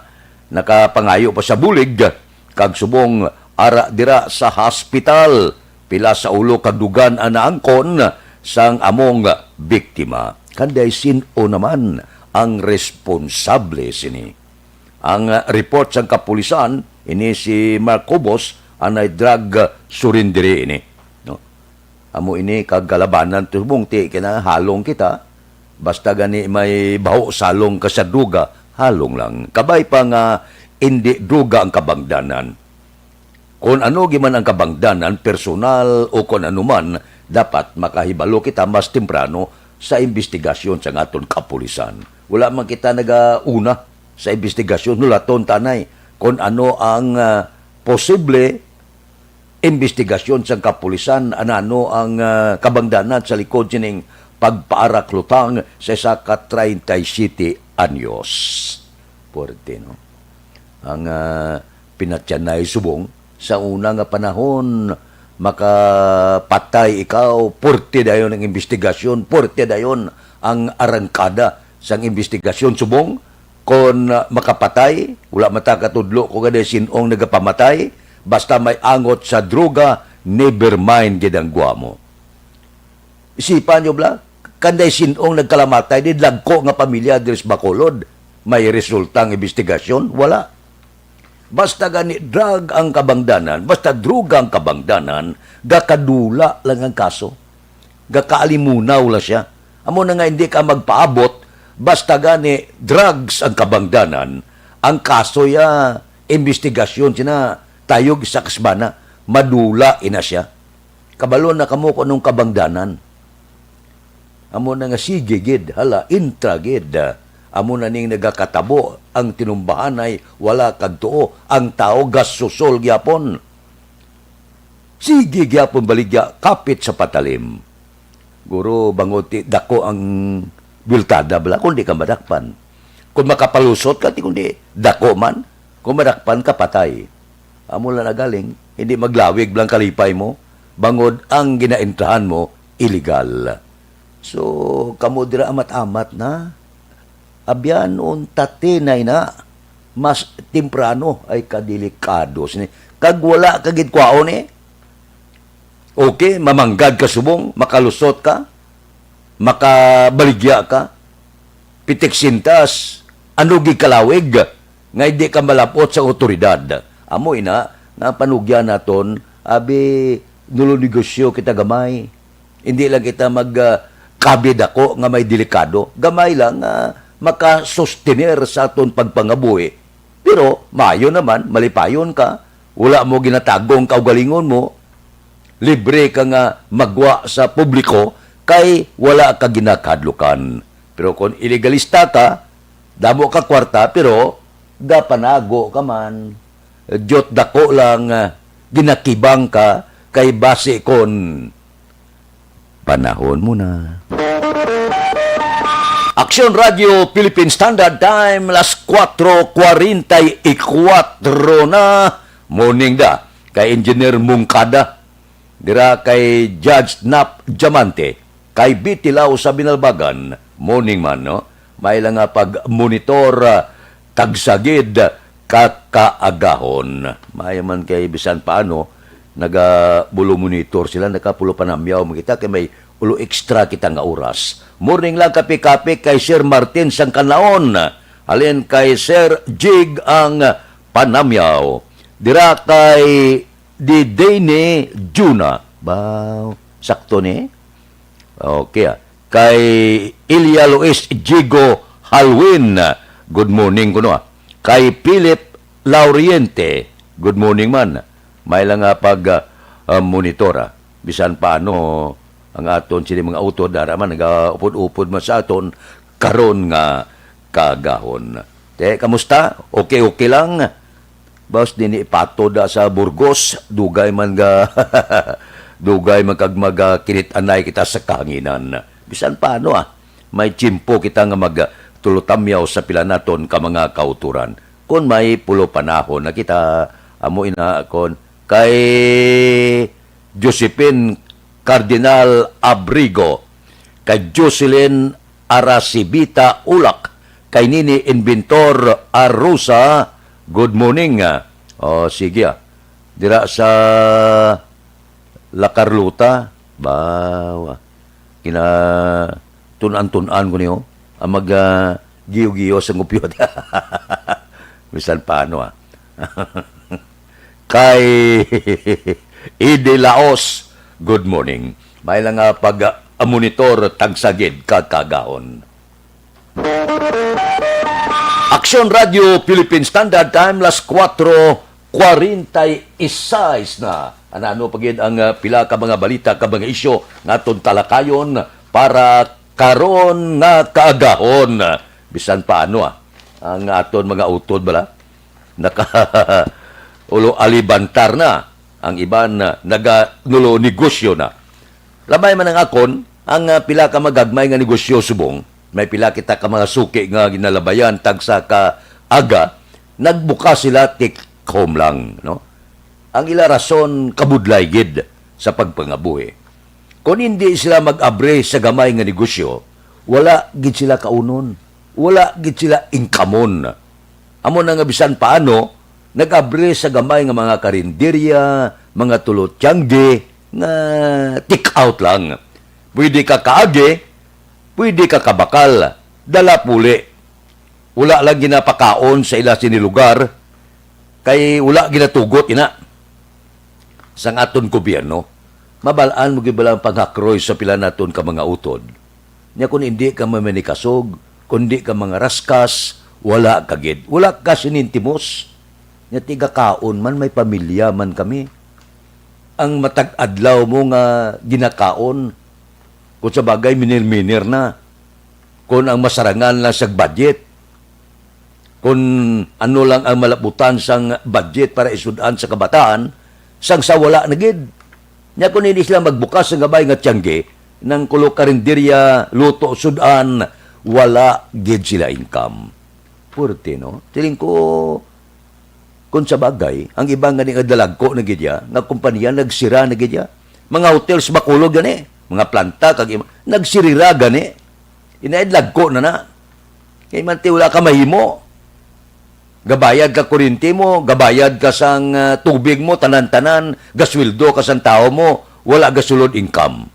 nakapangayo pa siya bulig, kag subong ara dira sa hospital, pila sa ulo ka dugan ang naangkon sang among biktima. Kanday sin-o naman ang responsable sini? Ang, ah, report sang kapulisan, ini si Mark Cobos, anay drug, ah, surrender ini, no? Amo ini kag kalabanan, tubong ti kinahalong kita. Basta gani may baho salong ka sa duga, halong lang. Kabay pa nga indi duga ang kabangdanan. Kon ano giman ang kabangdanan, personal o kon ano man, dapat makahibalo kita mas temprano sa imbestigasyon sang aton kapulisan. Wala man kita nagauna sa imbestigasyon, hulaton tanay kon ano ang, ah, posible imbestigasyon sang kapulisan, anano ang, ah, kabangdanan sa likod sining pagpaarak lutang sa isa ka treinta y siete anyos. Puerte, no? Ang, ah, pinatyanay subong, sa una nga panahon, makapatay ikaw, puerte dayon ang imbestigasyon, puerte dayon ang arangkada sang imbestigasyon subong, kon, ah, makapatay, wala man ta katudlo kung ano sin-ong nagapamatay, basta may angot sa droga, never mind gid ang gwa mo. Isipan nyo bala, kanday sin-ong nagkalamatay, di dagko nga pamilya diri sa Bacolod, may resulta ang imbestigasyon? Wala. Basta gani drug ang kabangdanan, basta droga ang kabangdanan, gakadula lang ang kaso. Gakaalimunaw lang siya. Amo na nga hindi ka magpaabot, basta gani drugs ang kabangdanan, ang kaso ya, imbestigasyon sina tayog sa kasbana, madula ina siya. Kabalo na kamo kung anong kabangdanan. Amo na nga, sige gid, hala, intra gid. Amo na ning nagakatabo, ang tinumbahanay wala kag tuo, ang tawo gasusol gyapon. Sige gyapon baligya, kapit sa patalim. Guro, bangod ti dako ang biltada bala, kung di ka madakpan. Kung makapalusot ka, ti kung di, dako man. Kung madakpan ka, patay. Amo lang nagaling, hindi maglawig lang kalipay mo, bangod ang ginaentrahan mo, illegal. So, kamo dira amat-amat na. Abyan, unta tinay na. Mas temprano ay kadelikado sini. Kag wala ka gid kwaon, eh. Okay, mamanggad ka subong, makalusot ka, makabaligya ka, pitik sintas, ano gid kalawig nga hindi ka malapot sa awtoridad. Amo ina nga panugyan naton, abi, nulunegosyo kita gamay. Hindi lang kita mag, ah, kabi dako nga may delikado. Gamay lang nga makasustener sa aton pagpangabuhi. Pero maayo naman, malipayon ka. Wala mo ginatagong kaugalingon mo. Libre ka nga magwa sa publiko kay wala ka ginakadlukan. Pero kung ilegalista ka, damo ka kwarta, pero gapanago ka man. Diyot dako lang, ah, ginakibang ka kay basi kon panahon mo na. Aksyon Radio Philippine Standard Time, las cuatro cuarenta y cuatro na. Morning da kay Engineer Mungkada, dira kay Judge Nap Diamante, kay Bitilaw sa Binalbagan. Morning man, no? May lang nga pag-monitor, ah, tagsagid ka kaagahon. May man kay bisan paano, nagabulo-monitor sila, nakapulo panamyaw man kita, kay may ulo extra kita nga oras. Morning lang, kape-kape kay Sir Martin sang Kanaon. Halin kay Sir Jig ang panamyaw. Dira kay Didene Juna. Ba, sakto ni? Okay, ah. Kay Ilya Luis Jigo Halwin, good morning kuno, ah. Kay Philip Lauriente, good morning man. May lang nga pag, ah, ah, monitor, ah. Bisan paano ang aton sini mga auto, dara man, nagaupod-upod man sa aton karon nga kaagahon. Te, kamusta? Okay, okay lang? Baos din ni Pato da sa Burgos, dugay man ga, dugay man kag magakinit-anay kita sa kahanginan. Bisan paano, ah, may tiyempo kita nga magtulutamyaw sa pila naton ka mga kauturan. Kon may pulo panahon na kita, amo ina kon kay Josephine Cardinal Abrigo, kay Jocelyn Aracibita Ulak, kay Nini Inventor Arosa, good morning. O, sige, ah. Dira sa La Carlota, ba, kina tun-an-tun-an ko niyo, ang mag, ah, giyo-giyo sa ngupyot. Bisan paano, ah. Kay Ide Laos, good morning. May lang nga pag, ah, monitor, tagsagid ka kaagahon. Aksyon Radio Philippine Standard Time, las kuwatro kwarenta y seis na. Ano-ano pa gid ang, ah, pila ka mga balita, ka mga isyu nga aton talakayon para karon nga kaagahon? Bisan paano, ah, ang aton mga utod bala naka ulo alibantar na. Ang iban, ah, naganulo negosyo na. Labay man ang akon, ang, ah, pila ka magagmay nga negosyo subong may pila kita ka mga suki nga ginalabayan tagsa ka aga, nagbukas sila tik home lang, no? Ang ila rason kabudlay gid sa pagpangabuhi. Kon hindi sila mag-abri sa gamay nga negosyo, wala gid sila kaunon, wala gid sila income-on. Amo na nga bisan paano, nag-abri sa gamay nga mga karinderya, mga tulot-tiyangge nga take out lang. Pwede ka kaagi, pwede ka kabakal, dala puli. Wala lang ginapakaon sa ila sini lugar, kay wala ginatugot ina sang aton gobyerno. Mabal-an mo gid bala ang panghakroy sa pila naton ka mga utod? Nya kon hindi ka mamanikasog, kon hindi ka mangaraskas, wala ka gid. Wala ka sinintimos. Nya tigakaon man, may pamilya man kami. Ang matag adlaw mo nga ginakaon, kung sa bagay, minir-minir na. Kung ang masarangan lang sa budget, kung ano lang ang malabutan sang budget para isud-an sa kabataan, sang sa wala na gid. Nya kung hindi sila magbukas sa gamay nga tiyangge, nang kulo karinderya, luto, sud-an, wala gid sila income. Purti, no? Siling ko, kung sa bagay, ang iba nga ni nga dalagko na gid ya, nga kompanya nagsira na gid ya. Mga hotel sa Bacolod gani, mga planta kag iba, nagsirira gani. Inaid lagko na na. Kay man ti wala ka mahimo. Gabayad ka kuryente mo, gabayad ka sang, ah, tubig mo, tanan-tanan, gasweldo ka sang tawo mo, wala gasulod income.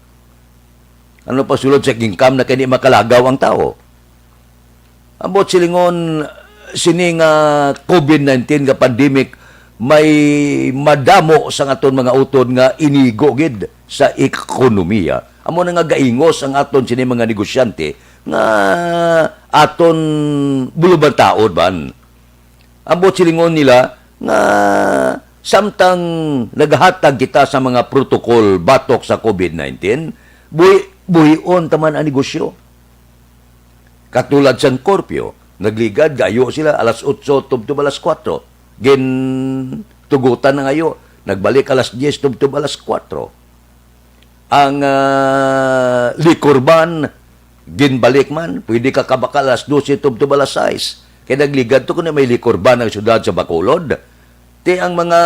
Ano pa sulod sa income na kay di makalagaw ang tawo? Ambot silingon, sini nga covid nineteen nga pandemic may madamo sang aton mga utod nga inigo gid sa ekonomiya. Amo na nga gaingos ang aton sini mga negosyante nga aton bulubantaon man. Ambot silingon nila nga samtang nagahatag kita sa mga protocol batok sa covid nineteen, buhi-, buhion ta man ang negosyo. Katulad sang curfew, nagligad gayo sila alas otso tubtob alas kuwatro. Gintugutan na ngayo, nagbalik alas diyes tubtob alas kuwatro. Ang, ah, liquor ban, ginbalik man, pwede ka kabakal alas dose tubtob alas sais. Kay nagligad to kuno may liquor ban ang syudad sa Bacolod. Ti ang mga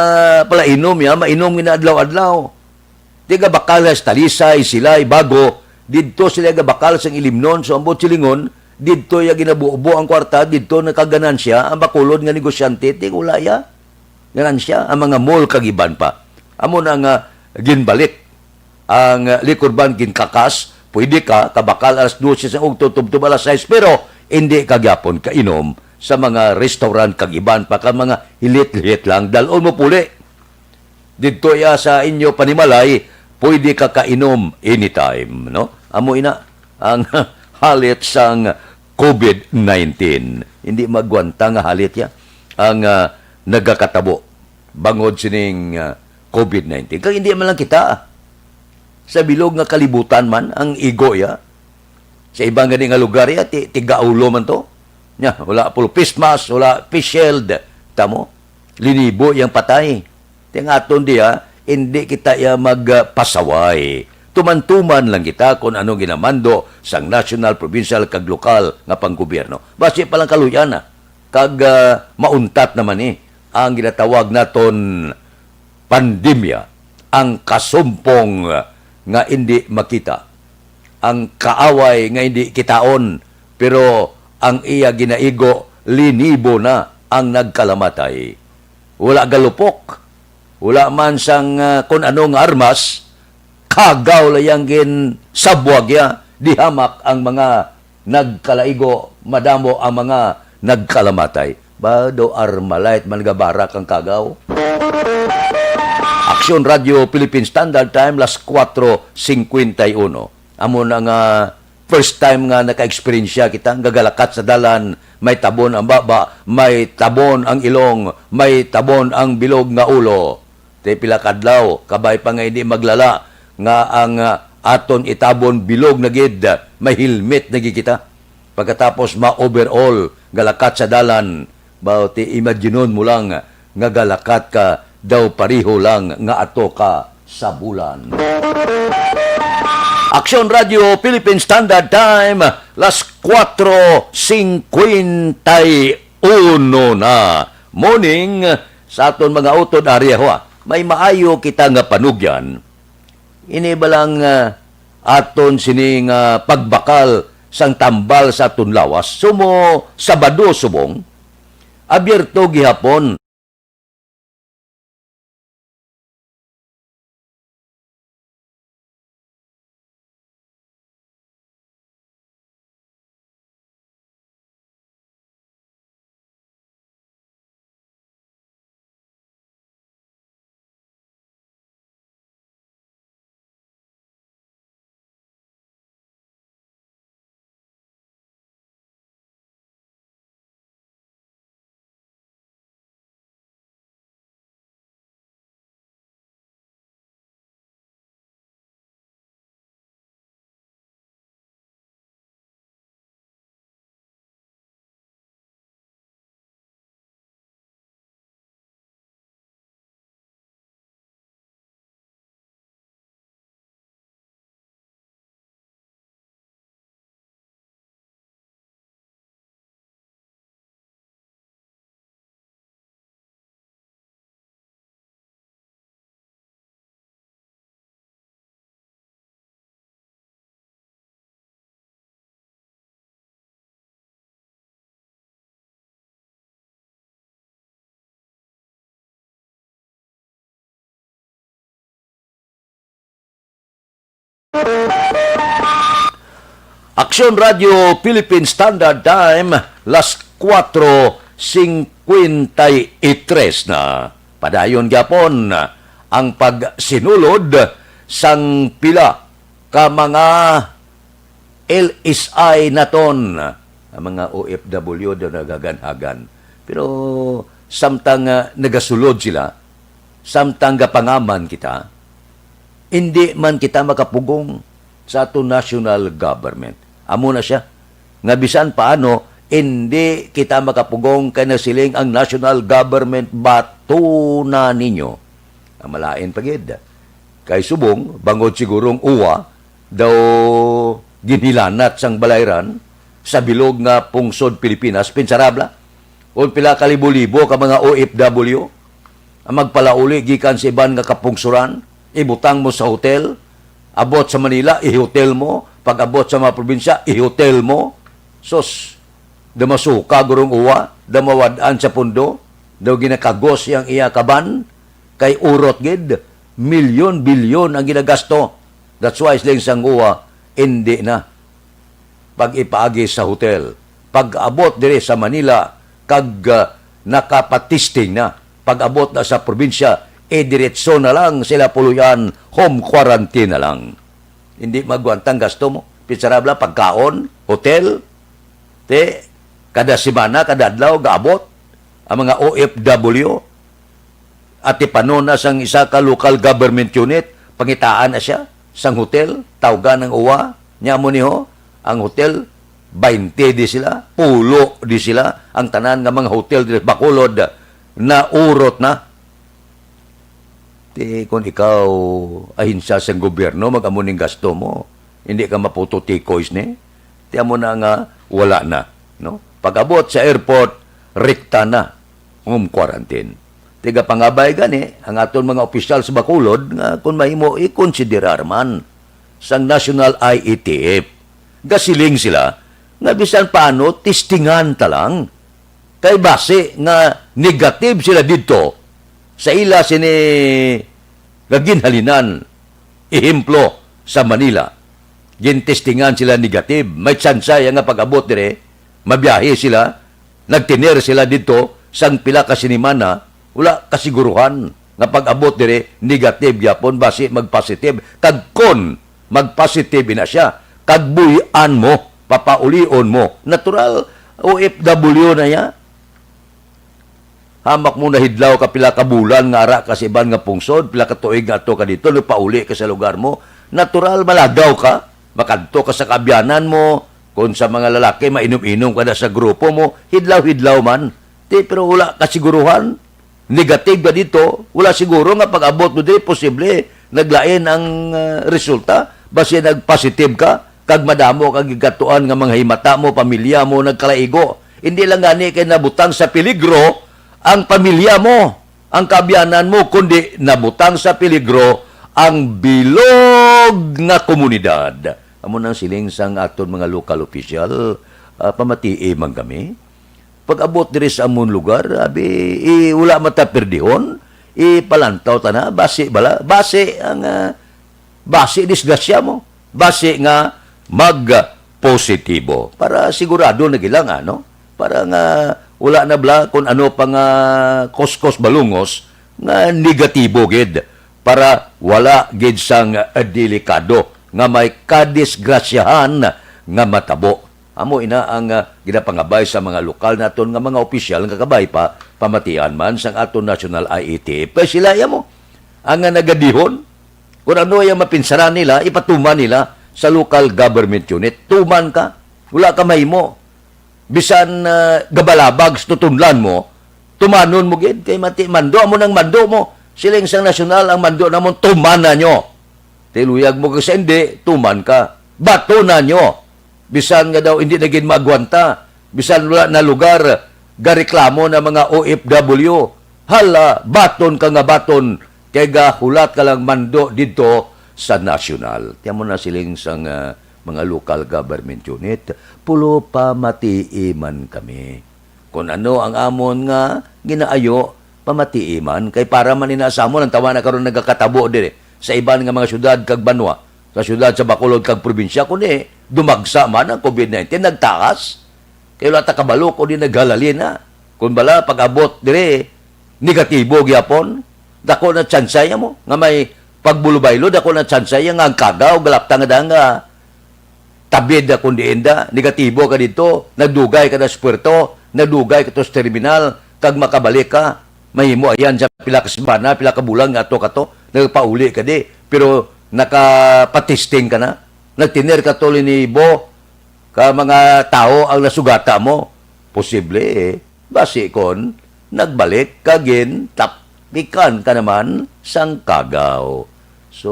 palainom ya, mainom gina adlaw-adlaw. Ti gabakal sa Talisay, Silay, Bago, didto sila gabakal sang Ilimnon, so ambot silingon, didto ya ginabubo ang kwarta, didto nakaganansya ang Bacolod nga negosyante, ti wala ya ganansya, ang mga mall kag iban pa. Amo na nga ginbalik ang, uh, liquor ban, ginkakas, pwede ka kabakal alas dose sa ugto tubtob alas sais, pero hindi ka gyapon kainom sa mga restaurant kag iban pa ka mga hilit-hilit lang, dal-on mo puli. Didto iya sa inyo panimalay, pwede ka kainom anytime, no? Amo ina ang halit sang covid nineteen. Hindi magwanta nga halit ya ang, ah, nagakatabo bangod sining, ah, covid nineteen. Kag hindi man lang kita, ah. Sa bilog nga kalibutan man ang igo ya. Sa iba gani nga lugar ya, ti-, tigaulo man to. Nya, wala pulo face mask, wala face shield. Tamo, linibo yang patay. Ti ang aton diya, hindi kita iya magpasaway. Tuman-tuman lang kita kung ano ginamando sang national, provincial, kag lokal nga panggobyerno. Basi pa lang kaluy-an na. Kag, ah, mauntat naman ni ang ginatawag naton pandemya. Ang kasumpong nga indi makita, ang kaaway nga indi kitaon, pero ang iya ginaigo linibo na ang nagkalamatay. Wala galupok, wala man sang, ah, kun ano nga armas, kagaw layang ginsabwag iya, di hamak ang mga nagkalaigo, madamo ang mga nagkalamatay. Ba, daw Armalite man gabarak ang kagaw? Aksyon Radyo Philippine Standard Time, las kuwatro singkwenta y uno. Amo na nga first time nga naka-eksperyensya kita nga galakat sa dalan, may tabon ang baba, may tabon ang ilong, may tabon ang bilog nga ulo. Ti pila kadlaw, kabay pa nga hindi maglala, nga ang, ah, aton itabon bilog na gid, may helmet na gid kita. Pagkatapos ma-overall, galakat sa dalan, ba, ti imaginon mo lang nga galakat ka daw pareho lang nga ato ka sa bulan. Aksyon Radyo Philippine Standard Time, las kuwatro singkwenta y uno na. Morning sa aton mga utod, ari ho, ah. May maayo kita nga panugyan. Ini ba lang, ah, aton sini nga pagbakal sang tambal sa aton lawas? Sumo Sabado subong, abierto gihapon. Aksyon Radyo Philippine Standard Time, las kuwatro singkwenta y tres na. Padayon gyapon ang pagsinulod sang pila ka mga L S I naton. Ang mga O F W daw nagaganhagan. Pero samtang, ah, nagasulod sila, samtang gapangaman kita, indi man kita makapugong sa aton national government. Amo na sia, nga bisan paano, indi kita makapugong kay nasiling ang national government, "Bato na ninyo." Ang malain pa gid. Kay subong, bangod sigurong uwa daw ginhilanat sang balayran sa bilog nga pungsod Pilipinas, pinsarabla, o pila ka libo-libo ka mga O F W ang magpalauli gikan sa iban nga kapungsuran, ibutang mo sa hotel, abot sa Manila, i-hotel mo, pag-abot sa mga probinsya, i-hotel mo. Sus, da masuka gurong uwa, da mawad-an sa pundo, daw ginakagos iyang iya kaban, kay urot gid, milyon-bilyon ang ginagasto. That's why siling sang uwa, indi na pag-ipaagi sa hotel. Pag-abot diri sa Manila, kag, ah, nakapatisting na. Pag-abot na sa probinsya, eh, diretso na lang sila puloy-an, home quarantine na lang. Hindi magwantang gasto mo. Pinsarabla, pagkaon, hotel, te, kada semana, kada adlaw, gaabot ang mga O F W. Atipanon na sang isa ka local government unit, pangitaan na siya sang hotel, tawgan ang uwa, nya mo niho, ang hotel, baynte di sila, pulo di sila, ang tanan nga mga hotel diri Bacolod, naurot na. Ti, kung ikaw, ahensya sang gobyerno, mag-amo ning gasto mo, hindi ka maputo tikoy sini. Ti, amo na nga, wala na, no? Pag-abot sa airport, rekta na, home quarantine. Tigapangabay gani ang aton mga opisyal sa Bacolod nga kon mahimo ikonsiderar man sang National I E T F. Gasiling sila nga bisan paano testingan ta lang. Kay basi nga negative sila didto sa ila sini nga ginhalinan. Ehemplo, sa Manila, gintestingan sila negative. May tsansa ya nga pag-abot dire, mabiyahe sila, nagtener sila didto sang pila ka sinimana, wala kasiguruhan nga pag-abot dire negative gyapon, basi mag-positive. Kag kon mag-positive na siya, kag buy-an mo, papaulion mo, natural, O F W na ya. Hamak mo nahidlaw ka pila ka bulan nga ara ka sa iban nga pungsod, pila ka tuig nga ato ka dito, nagpauli ka sa lugar mo. Natural, malagaw ka. Makadto ka sa kaabyanan mo. Kung sa mga lalaki, mainom-inom ka na sa grupo mo, hidlaw-hidlaw man. Ti, pero wala kasiguruhan. Negative ka dito, wala siguro nga pag-abot mo diri, posible naglain ang, ah, resulta. Basi nag-positive ka, kag madamo kag gigkatuan nga mga himata mo, pamilya mo, nagkalaigo. Hindi lang gani kay nabutang sa peligro ang pamilya mo, ang kaabyanan mo, kundi nabutang sa peligro ang bilog nga komunidad. Amo nang siling sang aton mga local official, ah, pamatii man kami. Pag-abot diri sa amon lugar, abi, i-, wala man ta perdihon, ipalantaw ta na, basi bala, basi ang, ah, basi disgrasya mo, basi nga mag-positibo. Para sigurado na gid lang, ano? Para nga wala na bala kung ano pa nga kuskos balungos nga negatibo gid, para wala gid sang, ah, delikado nga may kadisgrasyahan nga matabo. Amo ina ang, ah, ginapangabay sa mga lokal naton nga mga opisyal nga kabay pa pamatian man sang aton National I E T F. Kay sila ya mo ang, ah, nagadihon. Kung ano ang mapinsaran nila, ipatuman nila sa local government unit. Tuman ka. Wala ka mahimo. Bisan, ah, gabalabag sa tutunlan mo, tumanon mo gid. Kay mati, mando mo nang mando mo. Siling sang nasyonal, ang mando namon, tumana nyo. Tiluyag mo ka sa hindi, tuman ka. Bato na nyo. Bisan nga daw hindi na gid maagwanta. Bisan wala na lugar, gareklamo na mga O F W. Hala, baton ka nga baton, kay gahulat ka lang mando didto sa nasyonal. Tiyan mo na siling sang, ah, mga local government unit, pulo pamatii man kami. Kung ano ang amon nga ginaayo, pamatii man, kay para man ina sa amon ang tawana karon nagakatabo diri sa iban nga mga syudad kag banwa, sa syudad sa Bacolod kag probinsya, kundi dumagsa man ang COVID nineteen, nagtaas. Kay wala ta kabalo kung di naghalali na. Kung bala, pag-abot diri, negatibo gyapon. Dako na tsansa ya mo nga may pagbulubaylo, dako na tsansa ya nga ang kagaw, galapta nga danga. Tabid na kung diin da, negatibo ka dito, nagdugay ka na sa puerto, nagdugay ka to sa terminal, kag makabalik ka, mahimo yan sa pila ka semana, pila ka bulan nga ato ka to, nagpauli ka di, pero nakapatisting ka na, nagtiner ka to linibo ka mga tawo ang nasugata mo. Posible, eh. Basi kon nagbalik ka gin taptikan ka naman sang kagaw. So,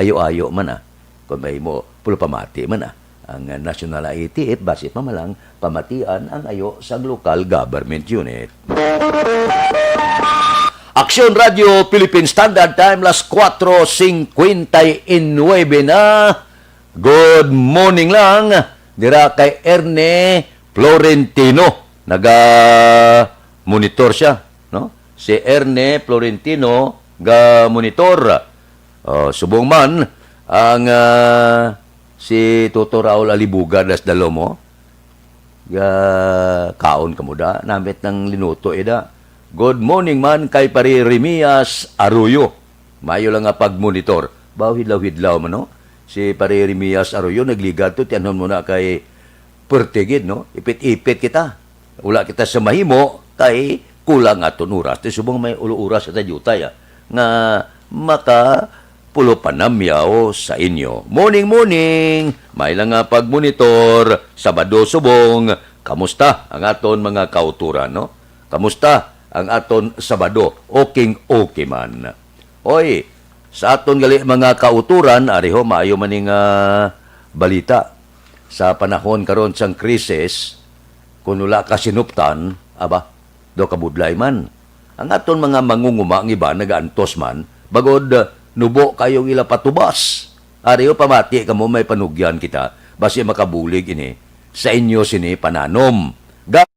ayo-ayo man, ah. Kon mahimo, pulupamati man, ah. Ang, ah, National I E T F, basi pa man lang pamatian ang ayo sang local government unit. Aksyon Radio Philippine Standard Time, las cuatro cincuenta y nueve na. Good morning lang dira kay Erne Florentino. Naga-monitor siya, no? Si Erne Florentino ga-monitor. Oh, subong man ang, ah, si Toto Raul Alibuga das Dalomo. Ga kaon ka mo da, namit ng linuto, eh, da. Good morning man kay Pare Remias Arroyo. Mayo lang nga pag-monitor. Baw hidlaw-hidlaw man, no? Si Pare Remias Arroyo, nagligad to, tiyanhon mo na kay perte gid, no? Ipit-ipit kita. Wala kita sa mahimo, kay kulang aton oras. Ti subong may ulo oras sa tayutay, ah, nga maka pulo panamyaw sa inyo. Morning, morning! May lang nga pag-monitor, Sabado subong. Kamusta ang aton mga kauturan, no? Kamusta ang aton Sabado? Okay, okay man. Oy, sa aton gali mga kauturan, ari ho, maayo man ning, ah, balita. Sa panahon karon sang krisis, kung wala ka sinuptan, aba, daw kabudlay man. Ang aton mga mangunguma ang iban nagaantos man, bagod, uh, nubo kayo ang ila patubas. Ari, o, pamati kamo, may panugyan kita, basi makabulig ini sa inyo sini pananom. Ga-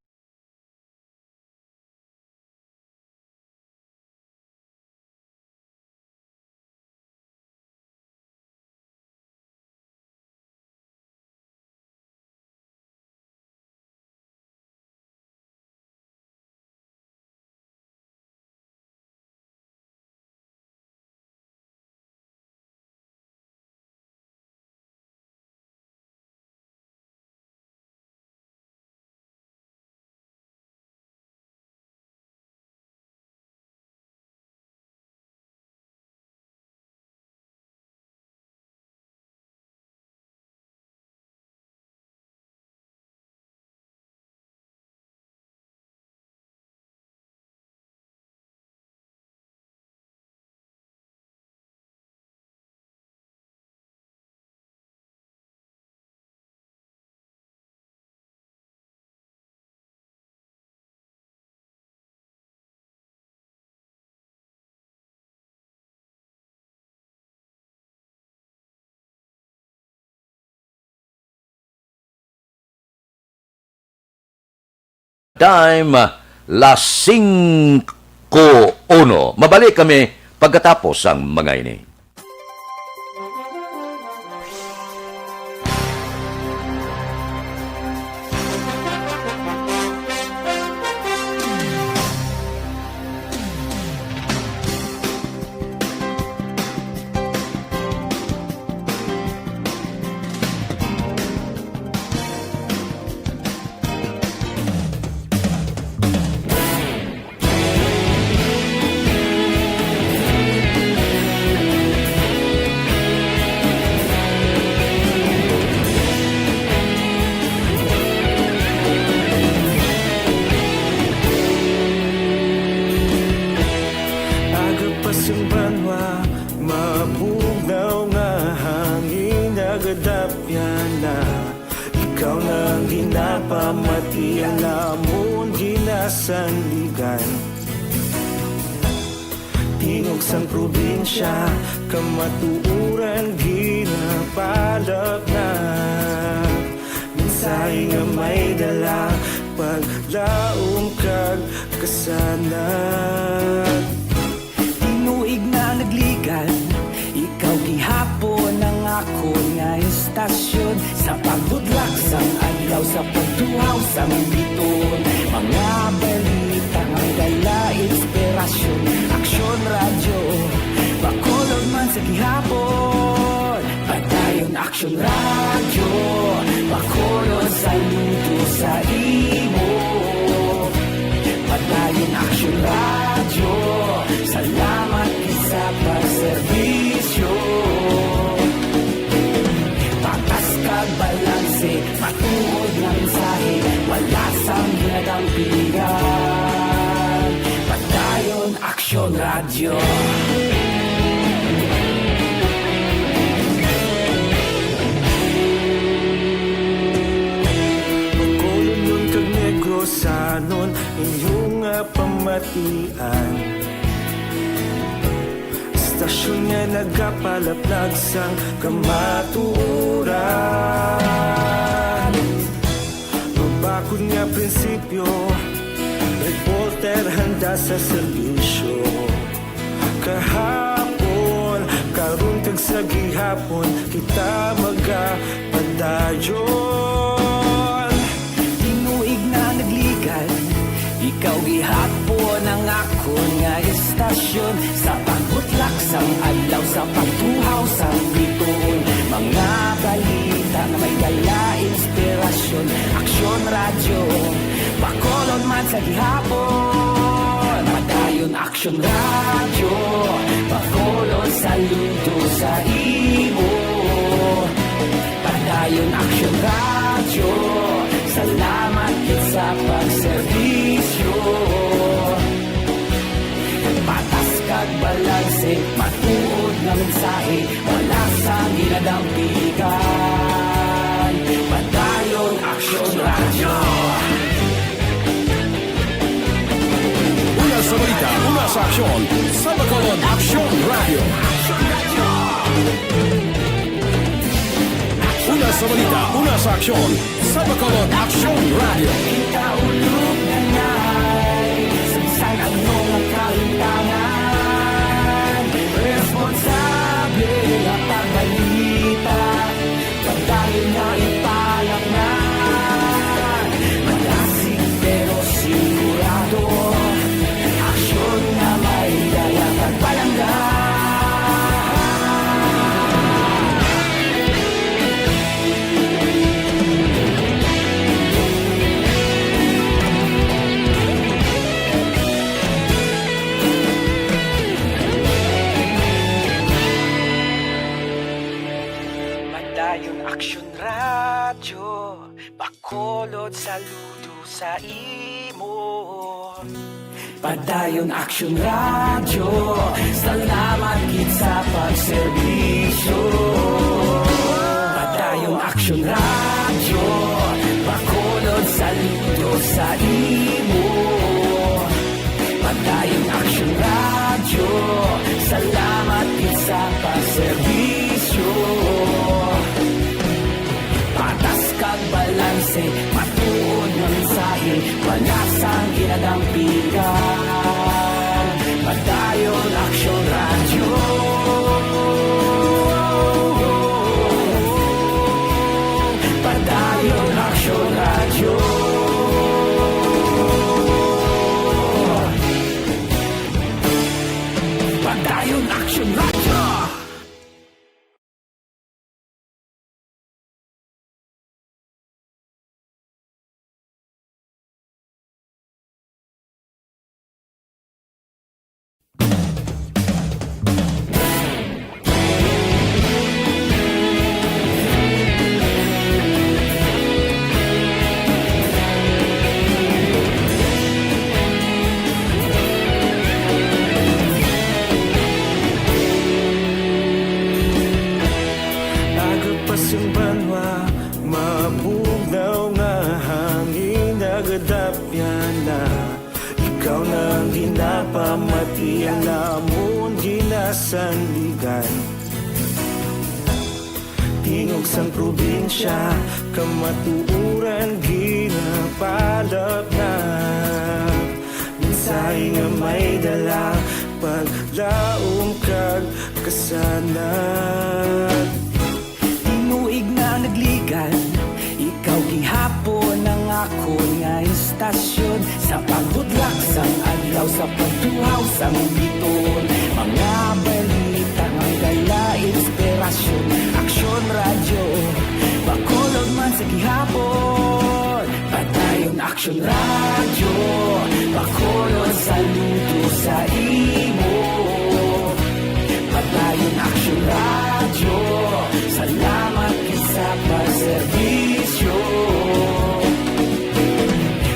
Time, las singko uno. Mabalik kami pagkatapos sang mga ini. Aga pa sing banwa, mabugnaw nga hangin nagadapyan na. Ikaw na ang ginapamati, ang amon ginasandigan. Tingog sang probinsya, kamatuoran ginapalapnag. Mensahe nga may dala, paglaom kag kasanag. Tinuig na nagligan, ikaw gihapon ang akon nga istasyon. Sa pagbudlak sang adlaw, sa pagtuhaw sang bituon, mga balita nga dala inspirasyon. Aksyon Radyo, Bacolod man sa gihapon. Padayon Aksyon Radyo, Bacolod, saludo sa imo. Padayon Aksyon Radyo, salamat gid sa pagserbisyo. Patas kag balanse, matuod nga mensahe, wala sang ginadampigan. Padayon Aksyon Radyo. Bacolodnon kag Negrosanon, inyo nga pamatian. Istasyon nga nagapalaplag sang kamatuoran. Mabakod nga prinsipyo, reporter handa sa serbisyo. Kahapon, karon, kag sa gihapon, kita magapadayon. Tinuig na nagligan, ikaw gihapon ang akon nga istasyon. Sa pagbutlak sang adlaw, sa pagtuhaw sang bituon, mga balita nga may dala inspirasyon. Aksyon Radyo, Bacolod man sa gihapon. Padayon Aksyon Radyo, Bacolod, saludo sa imo. Padayon Aksyon Radyo, salamat gid sa pagserbisyo. Patas kag balanse, matuod nga mensahe, wala sang ginadampigan. Padayon Aksyon Radyo. Una sa balita, Aksyon sa Bacolod Aksyon Radio. Una sa balita, una sa aksyon sa Bacolod Aksyon Radio. Kita ulog na nai, saysay ang mga kalimtangan. Responsable nga pagbalita, pagdali nga ipalaknan. Malasig pero sigurado, aksyon nga may dala kag palangga. Padayon Aksyon Radyo, Bacolod, saludo sa imo. Padayon Aksyon Radyo, salamat gid sa pagserbisyo. Padayon Aksyon Radyo, Bacolod, saludo sa imo. Padayon Aksyon Radyo, salamat gid sa pagserbisyo. Patas kag balanse, matuod nga mensahe, wala sang ginadampigan. Padayon Aksyon Radyo. Padayon Aksyon Radyo. Padayon Aksyon Radyo. Aga pa sing banwa, mabugnaw nga hangin, nagadapyan na. Ikaw na ang ginapamati, ang namon ginasandigan. Tingog sang probinsya, kamatuoran ginapalapnap. Mensahe nga may dala, paglaom kag kasanag. Tinuig na nagligan, ikaw gihapon ang akon nga istasyon. Sa pagbudlak sang adlaw, sa pagtuhaw sang bituon, mga balita nga may dala inspirasyon. Aksyon Radyo, Bacolod man sa gihapon. Padayon Aksyon Radyo, Bacolod, saludo sa imo. Padayon Aksyon Radyo, salamat gid sa pagserbisyo.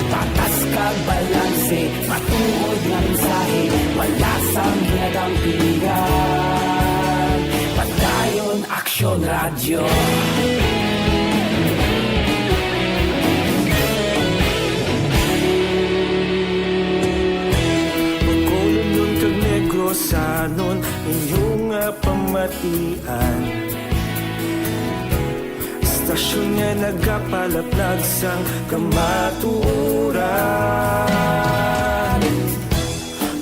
Patas kag balanse, matuod nga mensahe, wala sang ginadampigan. Padayon Aksyon Radyo. Bacolodnon kag Negrosanon, inyo nga pamatian. Istasyon nga nagapalaplag sang kamatuoran.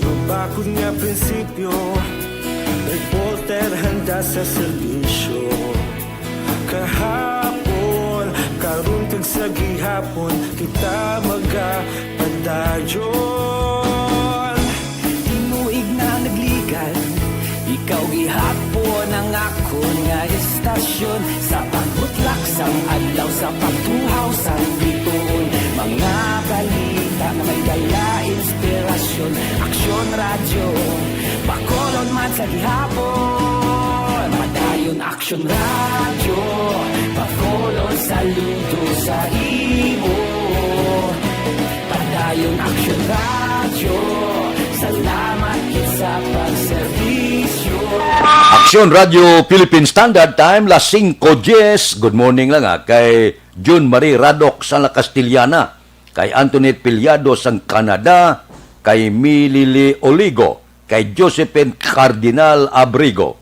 Mabakod nga prinsipyo, reporter handa sa serbisyo. Kahapon, karon kag sa gihapon, kita magapadayon. Tinuig na nagligan, ikaw gihapon ang akon nga istasyon. Sa pagbutlak sang adlaw, sa pagtuhaw sang bituon, mga balita nga may dala inspirasyon. Aksyon Radyo, Bacolod man sa gihapon. Padayon Aksyon Radyo, Bacolod, saludo sa imo. Padayon Aksyon Radyo, salamat gid sa pagserbisyo. Aksyon Radyo Philippine Standard Time, las singko dies. Good morning lang, ah, kay June Marie Radok sa La Castellana, kay Antoinette Piliado sang Canada, kay Milili Oligo kay Josephine Cardinal Abrigo,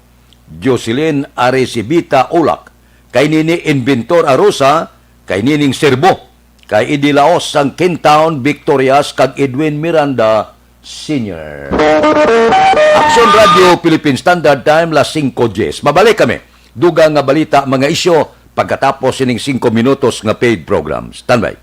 Jocelyn Arecibita Ulak, kay Nini Inventor Arosa, kay Nining Serbo, kay Idi Laos sang Kintown, Victorias, kag Edwin Miranda Senior. Aksyon Radio Philippine Standard Time, las singko diyes. Mabalik kami. Dugang nga balita, mga isyu, pagkatapos sining singko minutos nga paid program. Standby.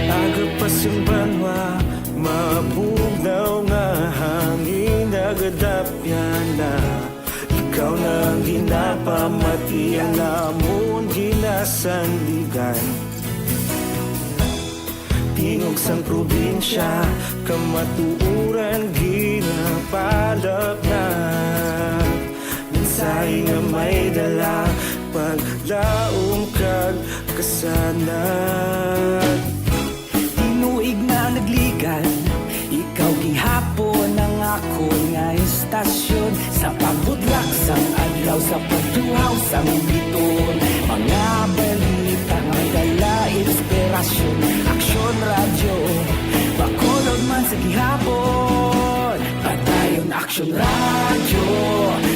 Aga pa sing banwa, mabugnaw nga hangin nagadapyan na. Ikaw na ang ginapamati, ang amon ginasandigan. Tingog sang probinsya, kamatuoran ginapalapnap. Mensahe nga may dala, paglaom kag kasanag. Tinuig na nagligan, ikaw gihapon ang akon nga istasyon. Sa pagbutlak sang adlaw, sa pagtuhaw sang biton, mga balita may dala inspirasyon. Aksyon Radyo, Bacolod man sa gihapon. Padayon Aksyon Radyo,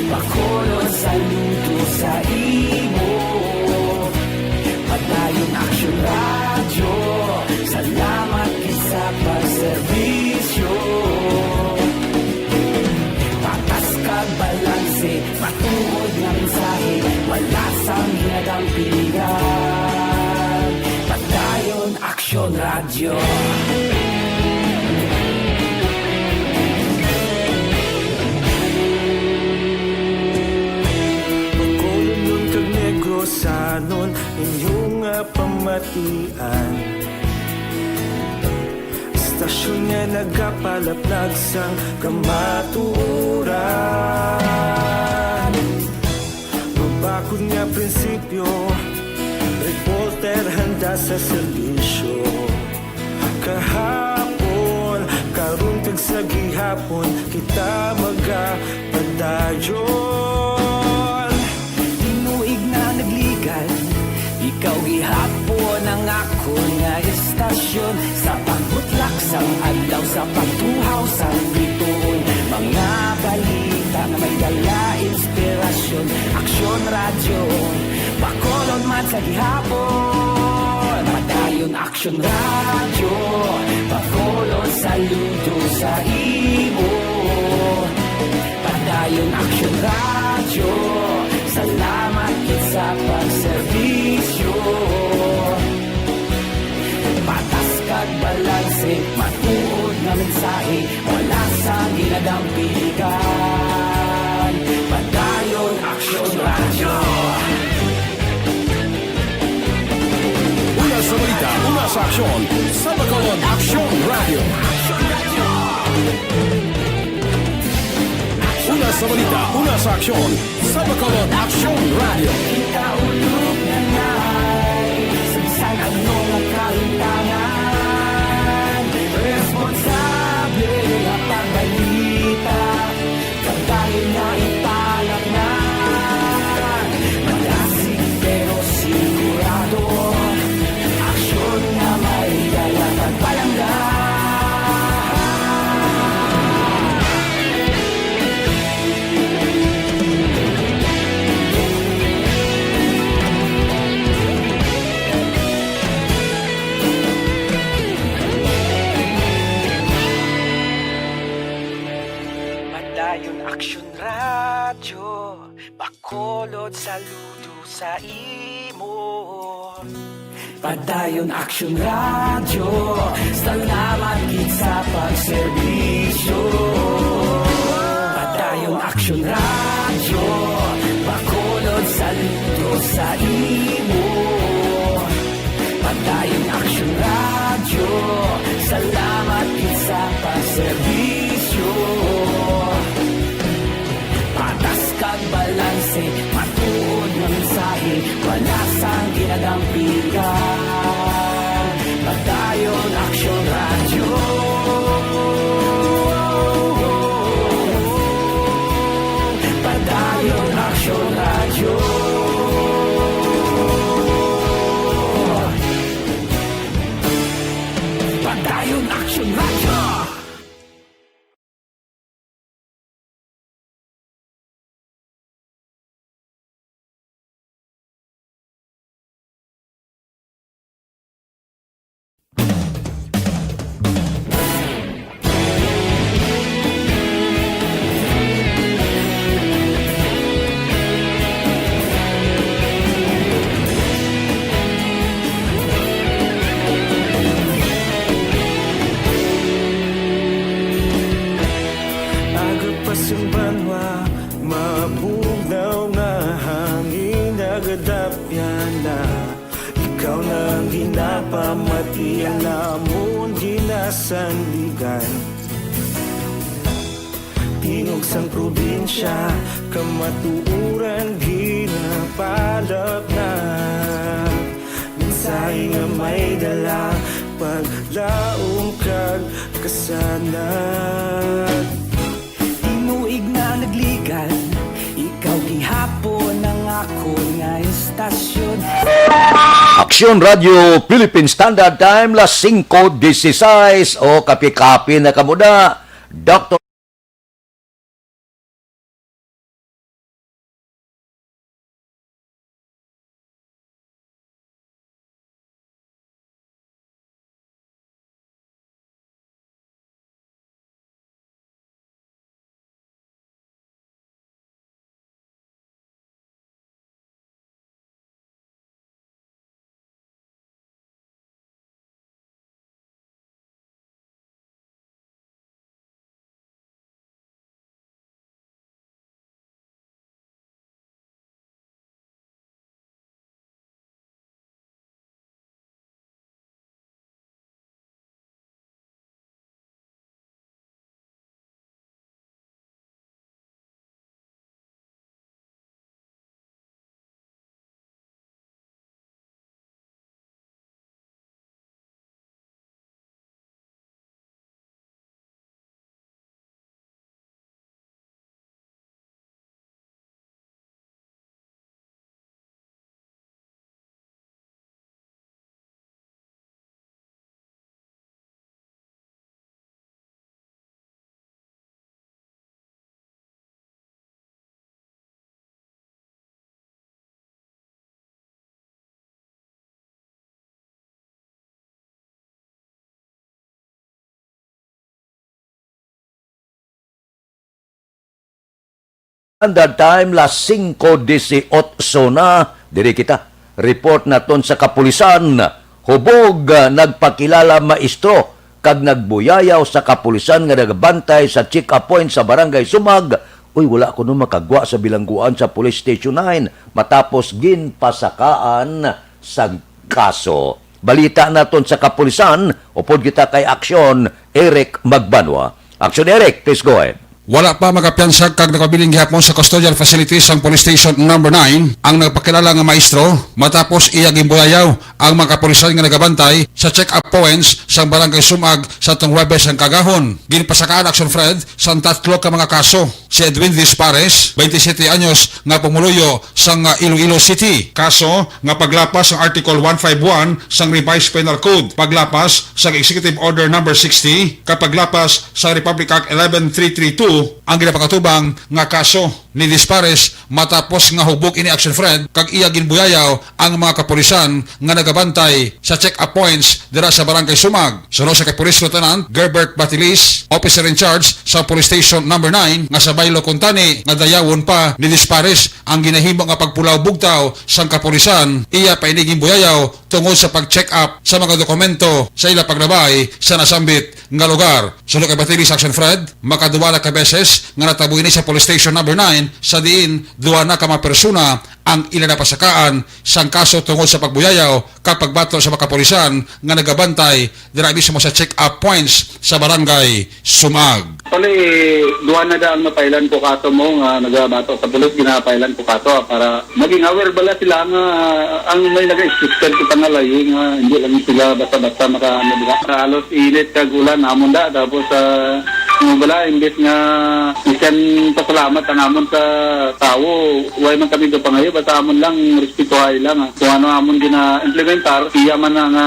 Bacolod, saludo sa imo. Padayon Aksyon Radyo, salamat gid sa pagserbisyo. Patas kag balanse, matuod nga mensahe, wala sang ginadampigan. Padayon Aksyon Radyo. Bacolodnon kag Negrosanon, inyo nga pamatian. Istasyon nga nagapalaplag sang kamatuoran. Mabakod nga prinsipyo, reporter handa sa serbisyo. Kahapon, karon kag sa gihapon, kita magapadayon. Tinuig na nagligan, ikaw gihapon ang akon nga istasyon. Sa pagbutlak sang adlaw, sa pagtuhaw sang bituon, mga balita nga may dala inspirasyon. Aksyon Radyo, Bacolod man sa gihapon. Padayon Aksyon Radyo, Bacolod, saludo sa imo. Padayon Aksyon Radyo, salamat gid sa pagserbisyo. Patas kag balanse, matuod nga mensahe, wala sang ginadampigan. Padayon Aksyon Radyo. Una sa balita, una sa aksyon, sa Bacolod Aksyon Radyo. Una sa balita, una sa aksyon, sa Bacolod Aksyon Radyo. Kaulog na ngay, sa bisan ano nga kahimtangan, responsable nga pagbalita. Pagdayon nga ipalaknag, malasig pero sigurado. Aksyon nga may dala kag palangga. Padayon Aksyon Radyo, Bacolod, saludo sa imo. Padayon Aksyon Radyo, salamat gid sa pagserbisyo. Padayon Aksyon Radyo, Bacolod, saludo sa imo. Padayon Aksyon Radyo, salamat gid sa pagserbisyo. Patas kag balanse, matuod nga mensahe, wala sang ginadampigan. Padayon Aksyon Dapyana, ikaw nang ginapamati, ang namon ginasandigan. Tingog sang probinsya, kamatuoran ginapalapnag. Mensahe nga may dala, paglaom kag kasanag. Tinuig na nagligad, ikaw gihapon ang akon nga istasyon. Aksyon Radio Philippine Standard Time, las singko dieciséis. O, kapi-kapi na kamo na, Doctor. Standard Time, las singko dieciocho na. Diri kita. Report naton sa kapulisan. Hubog, ah, nagpakilala maestro kag nagbuyayaw sa kapulisan nga nagabantay sa check-up point sa Barangay Sumag. Uy, wala kuno makagwa sa bilangguan sa Police Station nine matapos ginpasakaan sang kaso. Balita naton sa kapulisan, upod kita kay Aksyon, Eric Magbanwa. Aksyon, Eric, please go ahead. Wala pa makapiyansa kag nakabiling gihapon sa custodial facilities sang Police Station Number nine ang nagpakilala nga maestro matapos iya ginbuyayaw ang mga kapulisan nga nagabantay sa check-up points sang Barangay Sumag sa tong Huwebes sang kaagahon. Ginpasakaan, Aksyon Fred, sang tatlo ka mga kaso si Edwin Dispares, twenty-siyete anyos, nga pumuluyo sang, ah, Iloilo City. Kaso nga paglapas sang Article one five one sang Revised Penal Code, paglapas sang Executive Order Number sixty, kag paglapas sa Republic Act eleven three three two ang ginapakatubang nga kaso ni Dispares matapos nga hubog ini, Action Fred, kag iya ginbuyayaw ang mga kapulisan nga nagabantay sa check-up points dira sa Barangay Sumag. Suno sa kay Police Lieutenant Gerbert Batilis, officer in charge sa Police Station Number nine, nga sa baylo kuntani nga dayawon pa ni Dispares ang ginahimo nga pagpulaw-bugtaw sang kapulisan, iya pa ini ginbuyayaw tungod sa pag-check up sa mga dokumento sa ila paglabay sa nasambit nga lugar. Suno kay Batilis, Action Fred, makaduwa na ka beses nga natabo ini sa Police Station Number nine, sa diin duha na ka mga persona ang ila napasakaan sang kaso tungod sa pagbuyayaw kag pagbato sa mga kapulisan nga nagabantay dira mismo sa check-up points sa Barangay Sumag. Actually, duha na da ang napailan ko kaso mo nga nagabato sa pulis, ginapailan ko kaso, ah, para maging aware bala sila nga ang may nag-expected ko pangalayi nga hindi lang sila basta-basta maka-, ano, diba? Halos init kag ulan, amon da, tapos, ah, ano bala, imbes nga isyan pasalamat ang amon sa tawo, way man kami do pangayo, basta amon lang respetuhay lang, ah. Kung ano amon gina-implementar, iya man na nga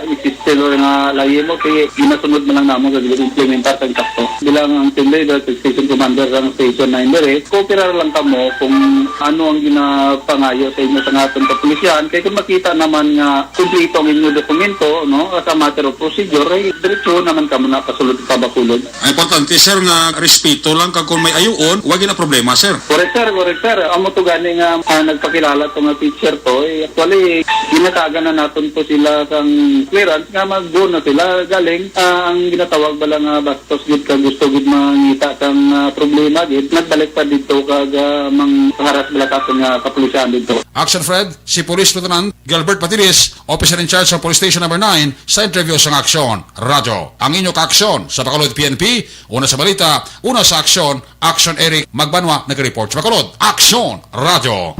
isistil or nga layi mo, kay ginasunod man lang namon sa implementar sa sakto. Bilang ang team leader, sa station commander sang Station nine diri, kooperar lang kamo kung ano ang ginapangayo sa inyo sa aton kapulisyan. Kay kung makita naman nga kumpleto ang inyo dokumento, no, as a matter of procedure, ay diretso naman kamo na pasulod pa Bacolod. Ay, Importante, sir, nga respeto lang, kag kung may ayuon, wa gyud na problema, sir. Correct, sir. Correct, sir. Amo to gani nga, ah, nagpakilala to nga teacher to. Eh, actually, ginatagan na naton to sila sang clearance nga mag-go na sila. Galing, ah, ang ginatawag bala nga bastos gid ka gusto gid mangita sang, ah, problema gid. Nagbalik pa dito kag, ah, mangharas bala ta sa nga kapulisan dito. Action Fred, si Police Lieutenant Gilbert Patilis, Officer in Charge sa Police Station Number Nine, sa interview sang Aksyon Radyo. Ang inyo kaaksyon sa Bacolod P N P, una sa balita, una sa aksyon, Aksyon Eric Magbanwa nag-report sa Bacolod. Aksyon Radyo.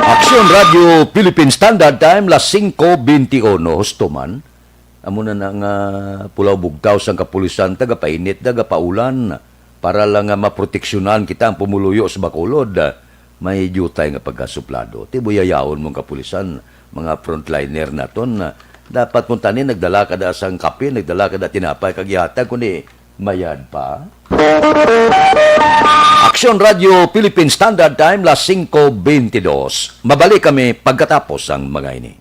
Aksyon Radyo Philippine Standard Time, las singko beintiuno. Husto man, amo na na nga pulaw bugtaw sang kapulisan, tagapainit, tagapaulan, para lang nga maproteksyonan kita ang pumuluyo sa Bacolod. May diutay nga pagkasuplado. Ti buyayaon mong kapulisan, mga frontliner naton. Dapat mo tani nagdala ka da sang kape, nagdala ka da tinapay, kag ihatag kundi mayad pa. Aksyon Radyo Philippine Standard Time, las singko beintidos. Mabalik kami pagkatapos sang mga ini.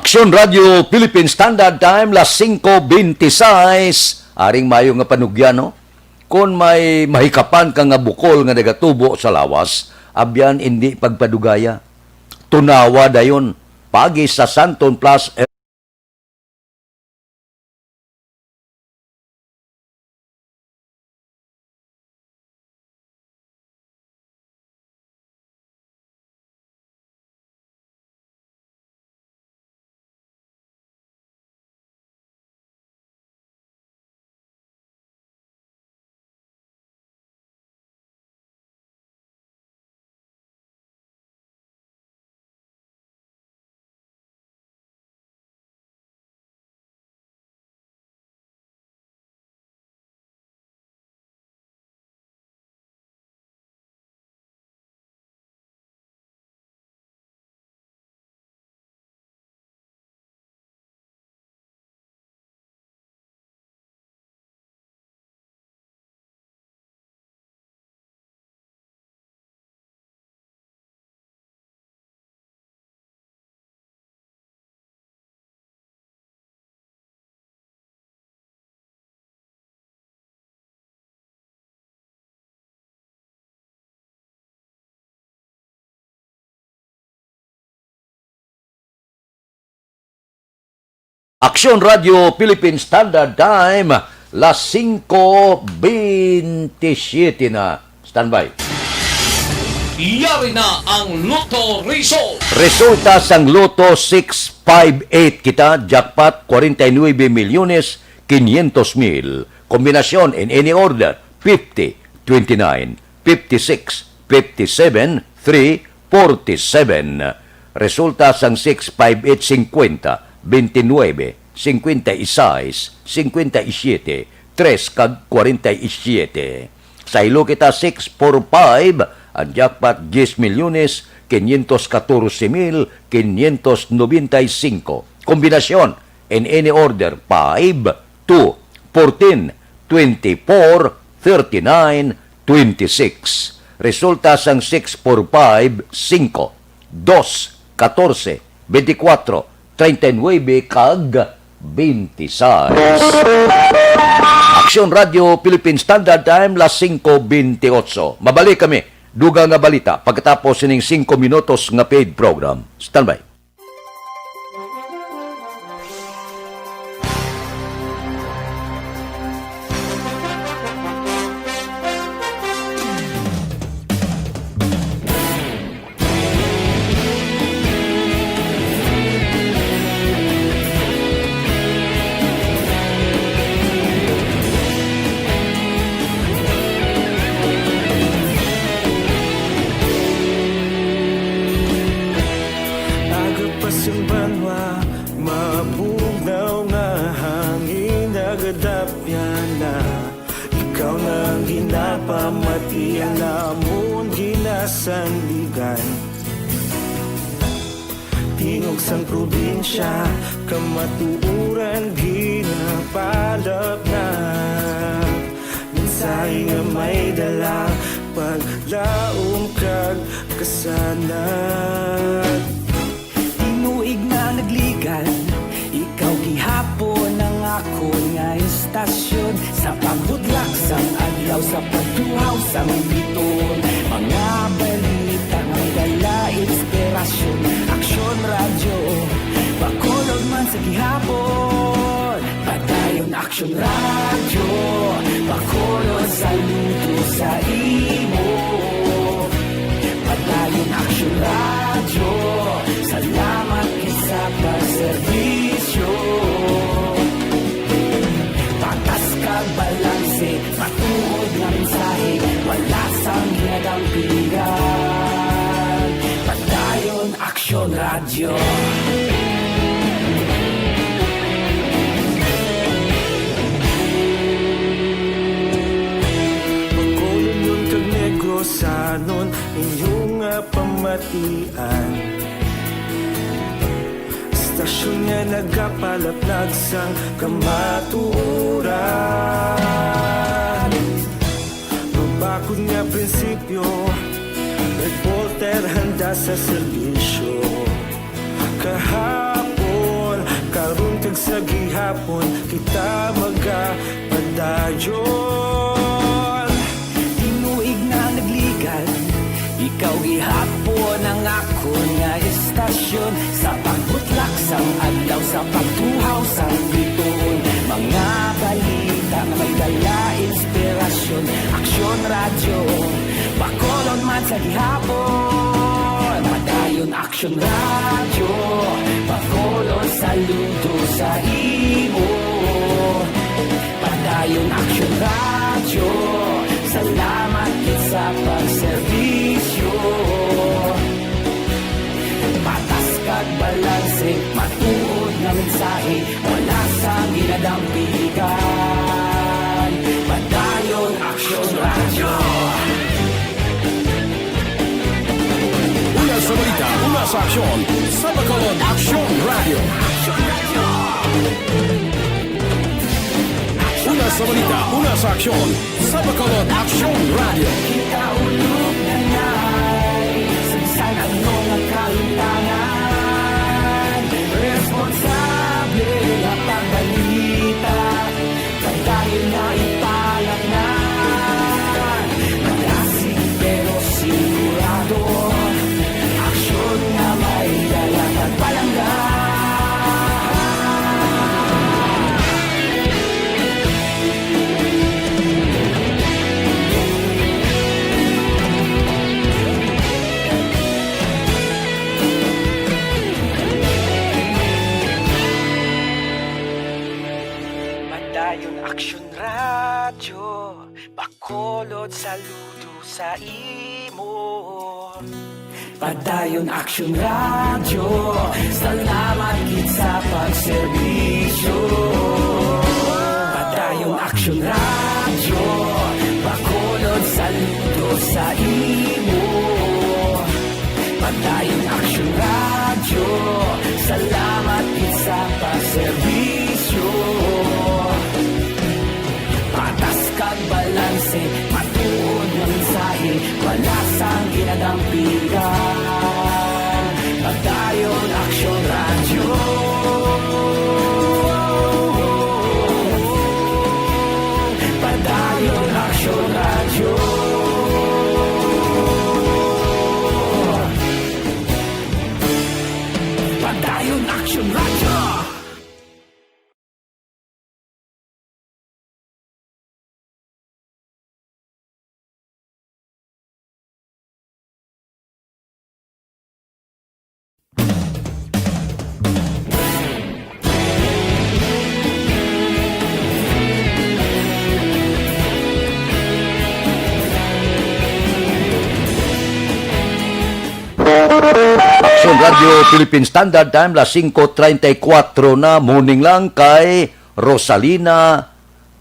Aksyon Radio Philippine Standard Time, las singko bente sais. Aring mayo nga panugyan, no? Kon may mahikapan ka nga bukol nga nagatubo sa lawas, abyan indi pagpadugaya. Tunawa dayon, pagi sa Santon Plus Aksyon Radio Philippine Standard Time, las singko bente siete na. Standby. Yari na ang Lotto Result. Resulta sang Lotto six five eight kita, jackpot forty-nine milyones quinientos mil. Kombinasyon in any order, fifty, twenty-nine, fifty-six, fifty-seven, three, forty-seven. Resulta sang six five eight, cincuenta, veintinueve, cincuenta y seis, cincuenta y siete, tres kag forty-seven. Sa hilo kita six four five, ang jackpot diez milyones quinientos catorce mil quinientos noventa y cinco. Kombinasyon, in any order, five, two, fourteen, twenty-four, thirty-nine, twenty-six. Resulta sang six four five, singko, dos, katorse, bentikwatro, treinta y nuebe, kag bente sais. Aksyon Radio Philippine Standard Time, las singko bente otso. Mabalik kami. Dugang nga balita pagkatapos sining singko minutos nga paid program. Standby. Aga pa sing banwa, mabugnaw nga hangin, nagadapyan na. Ikaw na ang ginapamatian namon, ginasandigan. Tingog sang probinsya, kamatuoran ginapalapnap. Mensahe nga may dala, paglaom kag kasanag. Tinuig na nagligan, ikaw gihapon ang akon nga istasyon. Sa pagbudlak sang adlaw, sa pagtuhaw sang biton, mga balita nga dala inspirasyon. Aksyon Radyo Bacolod man sa gihapon. Padayon Aksyon Radyo Bacolod, saludo sa imo. Padayon Aksyon Radyo, salamat gid sa pagserbisyo. Patas kag balanse, matuod nga mensahe, wala sang ginadampingan. Padayon Aksyon Radyo. Bacolod kag Negrosanon, inyo nga pamatian. Istasyon nga nagapalaplag sang kamatuoran. Mabakod nga prinsipyo, reporter handa sa serbisyo. Kahapon Sa gihapon kita magapadayon. Tinuig na nagligan, ikaw gihapon ang akon nga estasyon. Sa pagbutlak sang adlaw, sa pagtuhaw sang bituon, mga balita nga may dala inspirasyon. Aksyon Radyo, Bacolod man sa gihapon. Padayon Aksyon Radyo, Bacolod, saludo sa imo. Padayon Aksyon Radyo, salamat gid sa pagserbisyo. Patas kag balanse, matuod nga mensahe, wala sang ginadampigan. Padayon Aksyon Radyo. Una sa balita, una sa aksyon, sa Bacolod Aksyon Radyo. Una sa balita, una sa aksyon, sa Bacolod Aksyon Radyo. Kita ulog na ngay, sansan ang mga kalutangan. Responsable nga pagbalita, padayon nga ipalaknad. Malasig pero sigurado, aksyon nga may dala kag palangga. Padayon Aksyon Radyo, Bacolod, saludo sa imo. Padayon Aksyon Radyo, salamat gid sa pagserbisyo. Padayon Aksyon Radyo, Bacolod, saludo sa imo. Padayon Aksyon Radyo, salamat gid sa pagserbisyo. Patas kag balanse, matuod nga mensahe, wala sang ginadampigan. Padayon Aksyon Radyo. Padayon Aksyon Radyo. Padayon Aksyon Radyo. Aksyon Radyo Philippine Standard Time, las singko treinta y cuatro na, morning lang kay Rosalina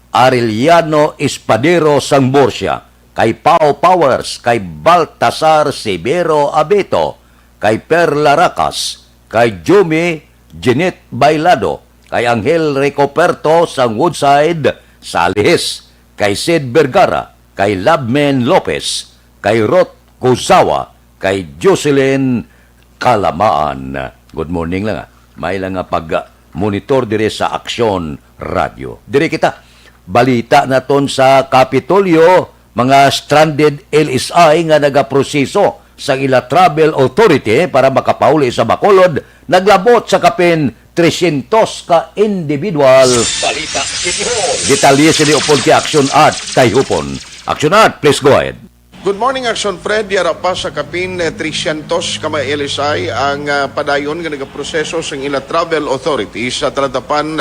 Arellano Espadero sang Murcia, kay Pao Powers, kay Baltasar Severo Abeto, kay Perla Racas, kay Jumi Jeanette Bailado, kay Angel Ricoperto sang Woodside, Salihes, kay Sid Vergara, kay Labmen Lopez, kay Ruth Kuzawa, kay Jocelyn Kalamaan. Good morning lang, ah. May lang nga pag-monitor dire sa Aksyon Radyo. Dire kita. Balita naton sa Kapitolyo, mga stranded L S I nga nagaproseso sa ila travel authority para makapauli sa Bacolod, naglabot sa kapin trescientos ka individual. Balita City Hall. Detalye sini upod kay Action Art kay Hupon. Action Art, please go ahead. Good morning, Action Fred. Yara pa sa kapin, eh, trescientos ka mga L S I ang, ah, padayon nga nagaproseso sang ila travel authority sa talatapan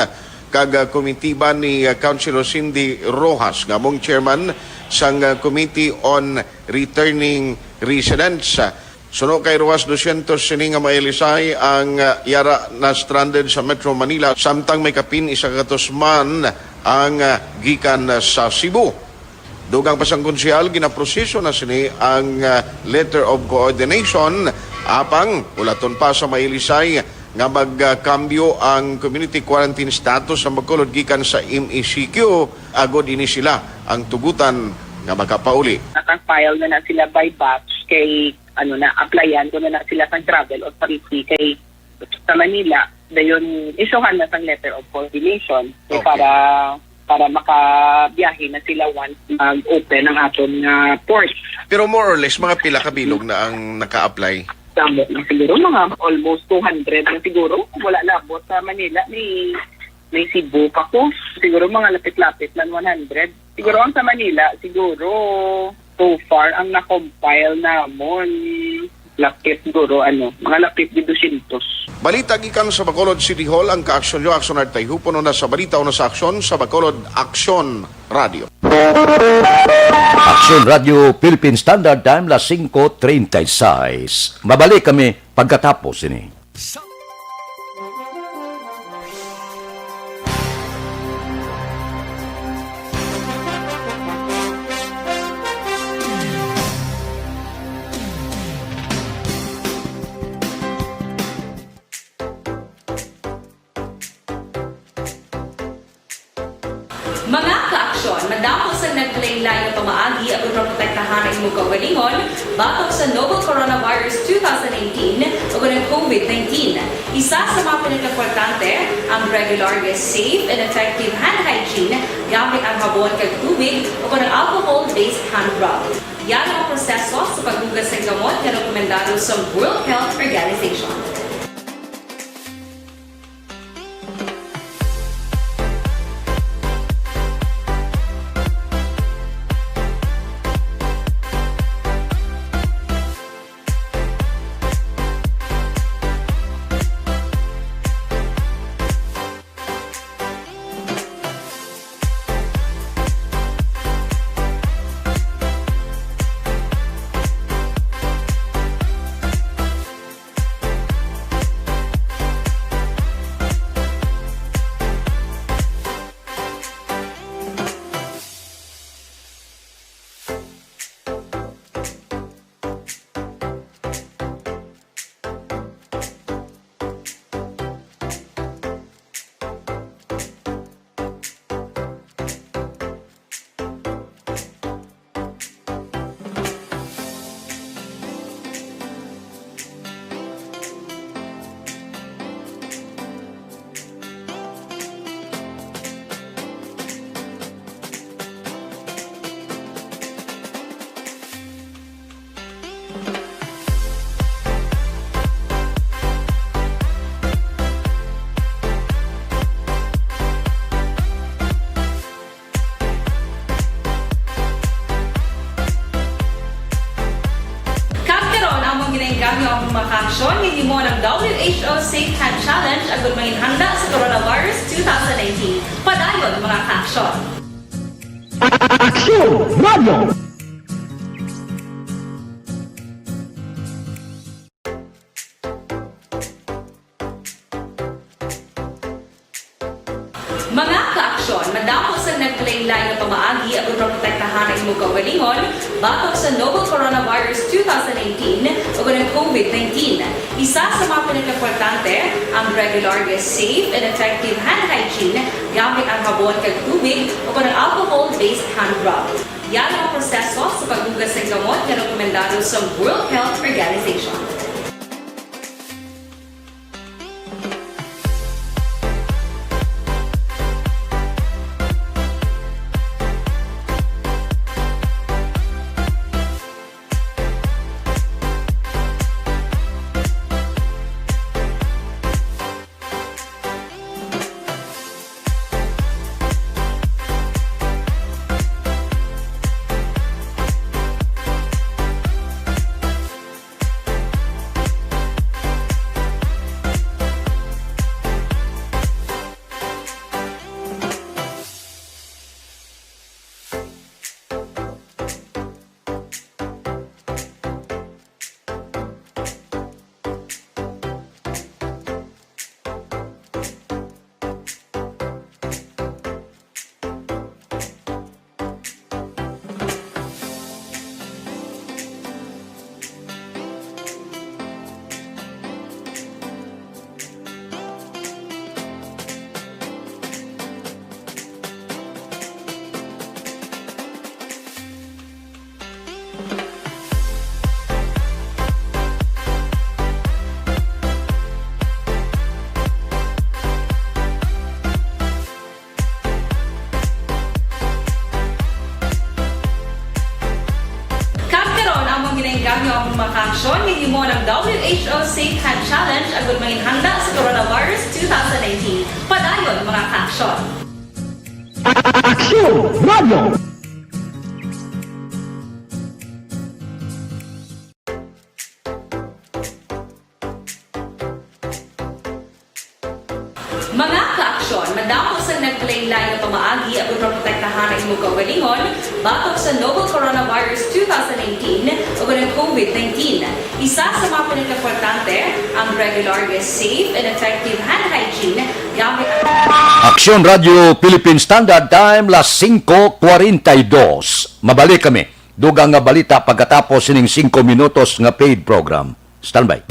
kag, ah, komitiba ni, ah, Councilor Cindy Rojas nga among chairman sang, ah, Committee on Returning Residents. Suno kay Rojas, dosyentos sini nga mga L S I ang, ah, yara na stranded sa Metro Manila, samtang may kapin isa ka gatos man ang, ah, gikan, ah, sa Cebu. Dugang pa sang konsehal, ginaproseso na sini ang, ah, letter of coordination, apang ulaton pa sa mga L S I nga magkambyo ang community quarantine status sa Bacolod gikan sa M E C Q, agod ini sila ang tugutan nga makapauli. Naka-file na na sila by batch kay, ano na, applyan ko na na sila sa travel authority kay sa Manila. Dayon, isuhan na sang letter of coordination, eh, Okay. para, para makabiyahe na sila once mag-open ang aton nga port. Pero more or less, mga pila ka bilog na ang naka-apply? Damo na siguro, mga almost two hundred na siguro. Wala labot sa Manila, may, may Cebu pa ko. Siguro mga lapit-lapit lang one hundred. Siguro ang sa Manila, siguro so far ang na-compile namon, lapit siguro, ano, mga lapit di dosyentos. Balita gikan sa Bacolod City Hall, ang Ka-Aksyon Nyo, Aksyon Art Tayhupon, una sa balita, una sa aksyon, sa Bacolod Aksyon Radio. Aksyon Radio, Philippine Standard Time, las singko treinta y seis. Mabalik kami pagkatapos ini. Mga ka-aksyon, madamo sang naglain-lain nga pamaagi aron maprotektahan ang imong kaugalingon batok sa novel coronavirus two thousand nineteen o ang COVID nineteen. Isa sa mga pinakaimportante, ang regular nga safe and effective hand hygiene gamit ang habon kag tubig o ang alcohol-based hand rub. Yara ang proseso sa paghugas sang gamot nga rekomendado sa World Health Organization. Kag karon, amon ginaengganyo ang mga kaaksyon nga himuon ang W H O Safe Hand Challenge agud manginhanda sa coronavirus two thousand nineteen. Padayon, mga kaaksyon. Aksyon Radio! Mga kaaksyon, madamo sang naglain-lain nga pamaagi aron maprotektahan ang imong kaugalingon batok sa novel coronavirus two thousand nineteen o ang COVID nineteen. Isa sa mga pinakaimportante, ang regular nga safe and effective hand hygiene gamit ang habon kag tubig o ang alcohol-based hand rub. Yara ang proseso sa paghugas sang gamot nga rekomendado sa World Health Organization. Ang mga kaaksyon, hinimo ng W H O Safe Hand Challenge agud manginhanda sa Coronavirus two thousand nineteen. Padayon, mga kaaksyon. Aksyon Radio! Mga kaaksyon, madamo sang naglain-lain nga pamaagi aron maprotektahan ang imong kaugalingon batok sa novel coronavirus two thousand nineteen ug ang COVID nineteen. Isa sa mga pinakaimportante, ang regular nga safe and effective hand hygiene gamit ang Aksyon Radio Philippine Standard Time, las singko kwarenta y dos. Mabalik kami. Dugang nga balita pagkatapos sining singko minutos nga paid program. Standby.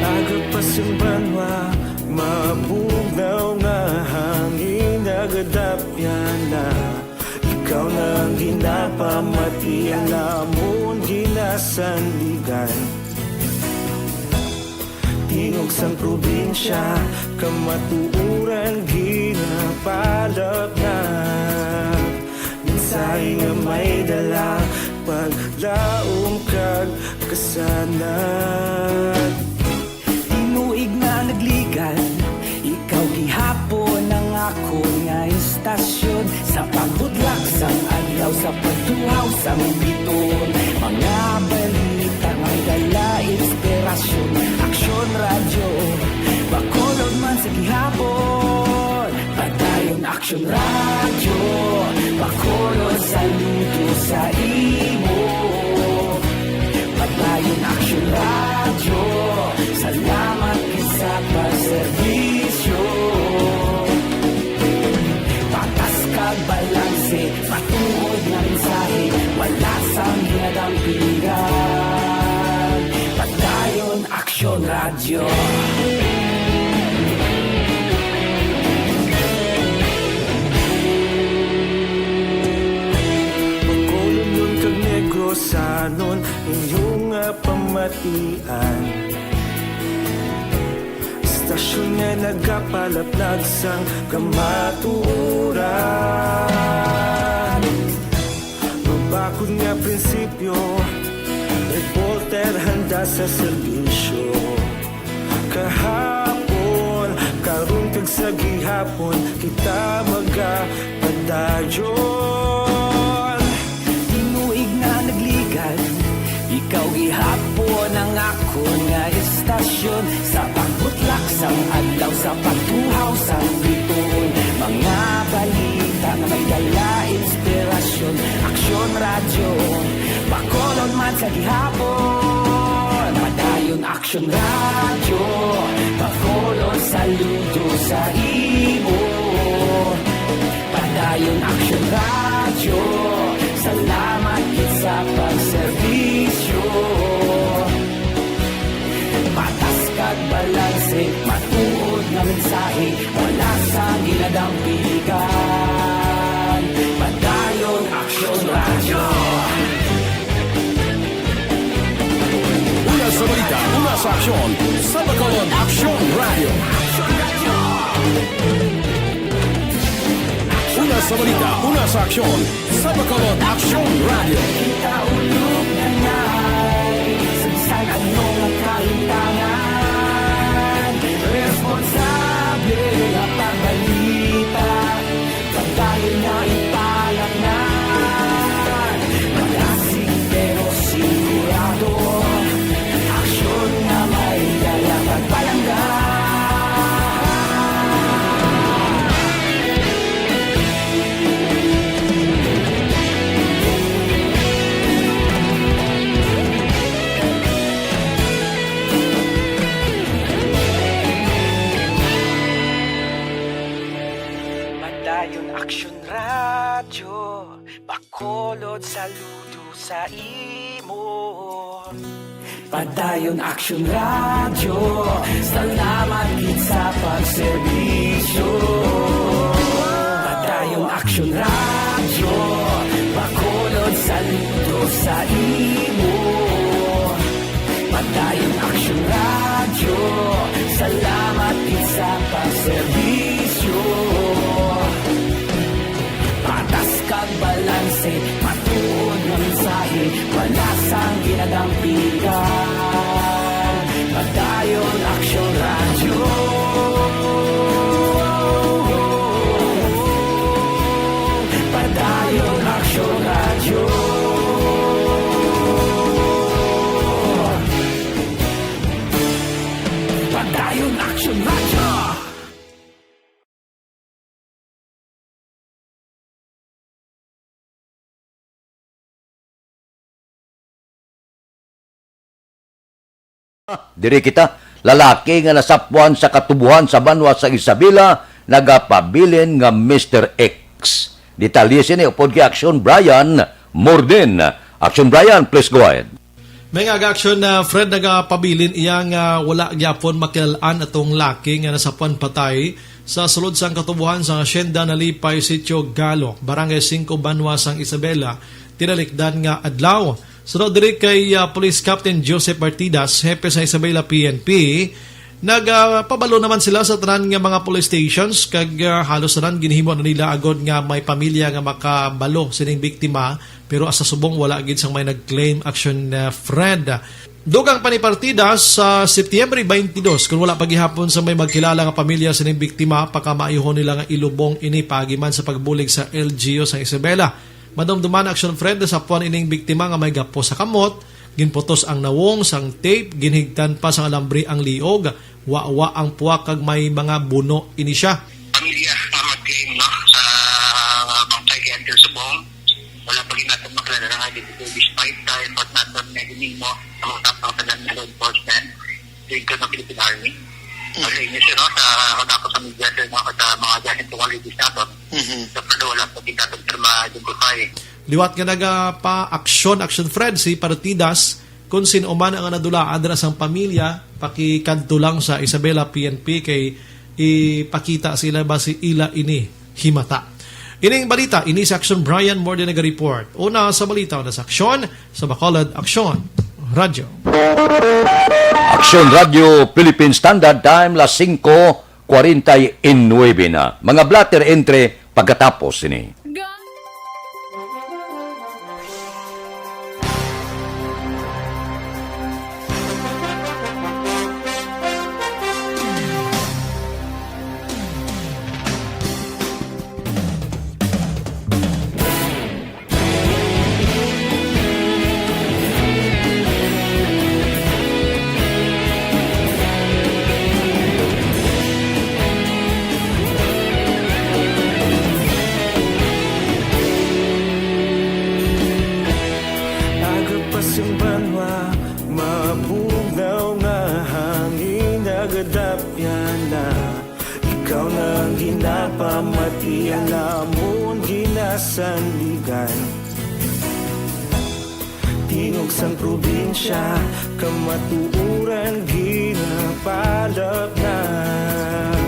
Aga pa sa banwa, mabugnaw nga hangin nagadapyan na. Ikaw na ang ginapamati, ang amon ginasandigan. Tingog sang probinsya, kamatuoran ginapalapnag. Mensahe nga may dala, paglaom kag kasanag. Tinuig na nagligan, ikaw gihapon ang akon nga istasyon. Sa pagbudlak sang adlaw, sa pagtuhaw sang bituon, mga balita may dala inspirasyon. Aksyon Radyo, Bacolod man sa gihapon. Padayon Aksyon Radyo, Bacolod, saludo sa imo. Padayon Aksyon Radyo, salamat gid sa pagserbisyo. Patas kag balanse, matuod nga mensahe, wala sang ginadampigan. Padayon Aksyon Radyo. Bacolodnon kag Negrosanon, inyo nga pamatian. Istasyon nga nagapalapnag sang kamatuoran. Mabakod nga prinsipyo, reporter handa sa serbisyo. Kahapon, karon kag sa gihapon, kita magapadayon. Tinuig na nagligan, ikaw gihapon ang akon nga istasyon. Sa pagbutlak sang adlaw, sa pagtuhaw sang bituon, mga balita nga may dala inspirasyon. Aksyon Radyo, Bacolod man sa gihapon. Padayon Aksyon Radyo, Bacolod, saludo sa imo. Padayon Aksyon Radyo, salamat gid sa pagserbisyo. Patas kag balanse, matuod nga mensahe, wala sang ginadampigan. Padayon Aksyon Radyo. Una sa balita, una sa aksyon, sa Bacolod Aksyon Radyo. Una sa balita, una sa aksyon, sa Bacolod Aksyon Radyo. Kita ulog na ngay, sa bisan ano nga kahintangan, responsable nga pagbalita. Pagdayon na ipalatnan, malasig pero sigurado. Aksyon nga may dala pagpalangga. Padayon Aksyon Radyo, Bacolod, saludo sa imo. Padayon Aksyon Radyo, salamat gid sa pagserbisyo. Padayon Aksyon Radyo, Sa imo, Padayon Aksyon Radyo. Salamat gid sa pagserbisyo. Patas kag balanse, matuod nga mensahe, wala sang ginadampigan. Padayon Aksyon Radyo. Padayon Aksyon Radyo. Padayon Aksyon Radyo. Diri kita, lalaki nga nasapwan sa katubuhan sa banwa sa Isabela, nagapabilin nga Mister X. Detalye sini upod kay Aksyon Brian Morden. Aksyon Brian, please go ahead. May nga aga-aksyon na Fred nagapabilin iya nga wala gyapon makilal-an atong laki nga nasapwan patay sa sulod sang katubuhan sa Hacienda Nalipay, Sitio Galo, Barangay Singko, Banwa sang Isabela, tinalikdan nga adlaw. Suno diri kay, ah, Police Captain Joseph Artidas, hepe sa Isabela P N P, nagapabalo naman sila sa tanan nga mga police stations kag, ah, halos tanan ginhimo na nila agod nga may pamilya nga makabalo sining biktima, pero hasta subong wala gid sang may nag-claim action, ah, Fred. Dugang pa ni Artidas, sa Setyembre twenty-two, kung wala pa gihapon sa may magkilala nga pamilya sining biktima, pakamaayuhon nila nga ilubong ini paagi man sa pagbulig sa L G U sa Isabela. Madumduman, Action Fred, nasapwan ining biktima nga may gapo sa kamot, ginputos ang nawong sang tape, ginhigtan pa sang alambre ang liog, wawa ang puwak kag may mga buno ini siya. Pamilya nga mag-claim, no, sa bangkay kay Uncle Subong, wala pa gid nato makilala nga identity despite sa effort nato nga ginhimo sa mga tapang sa law enforcement, including ang Philippine Army. Mm. Sa inyo, sir, no, sa kadako sa media, sir, no, sa mga dyan itong holidays nato. Mhm. Sa pala, wala pa gid nato, sir, ma-identify. Liwat nga nagapa-aksyon, Action Fred, si Partidas, kung sin-o man ang nadulaan dira sang pamilya, pakikadto lang sa Isabela P N P kay ipakita sila ba si ila ini himata. Ining balita, ini sa Action Brian Morden naga-report. Una sa balita, una sa aksyon, sa Bacolod Aksyon Radyo. Aksyon Radyo Philippine Standard Time, las singko kwarenta y nuebe na. Mga blotter entre pagkatapos sini. Aga pa sing banwa, mabugnaw nga hangin nagadapyan na. Ikaw na ang ginapamati, ang amon ginasandigan. Tingog sang probinsya, kamatuoran ginapalapnap.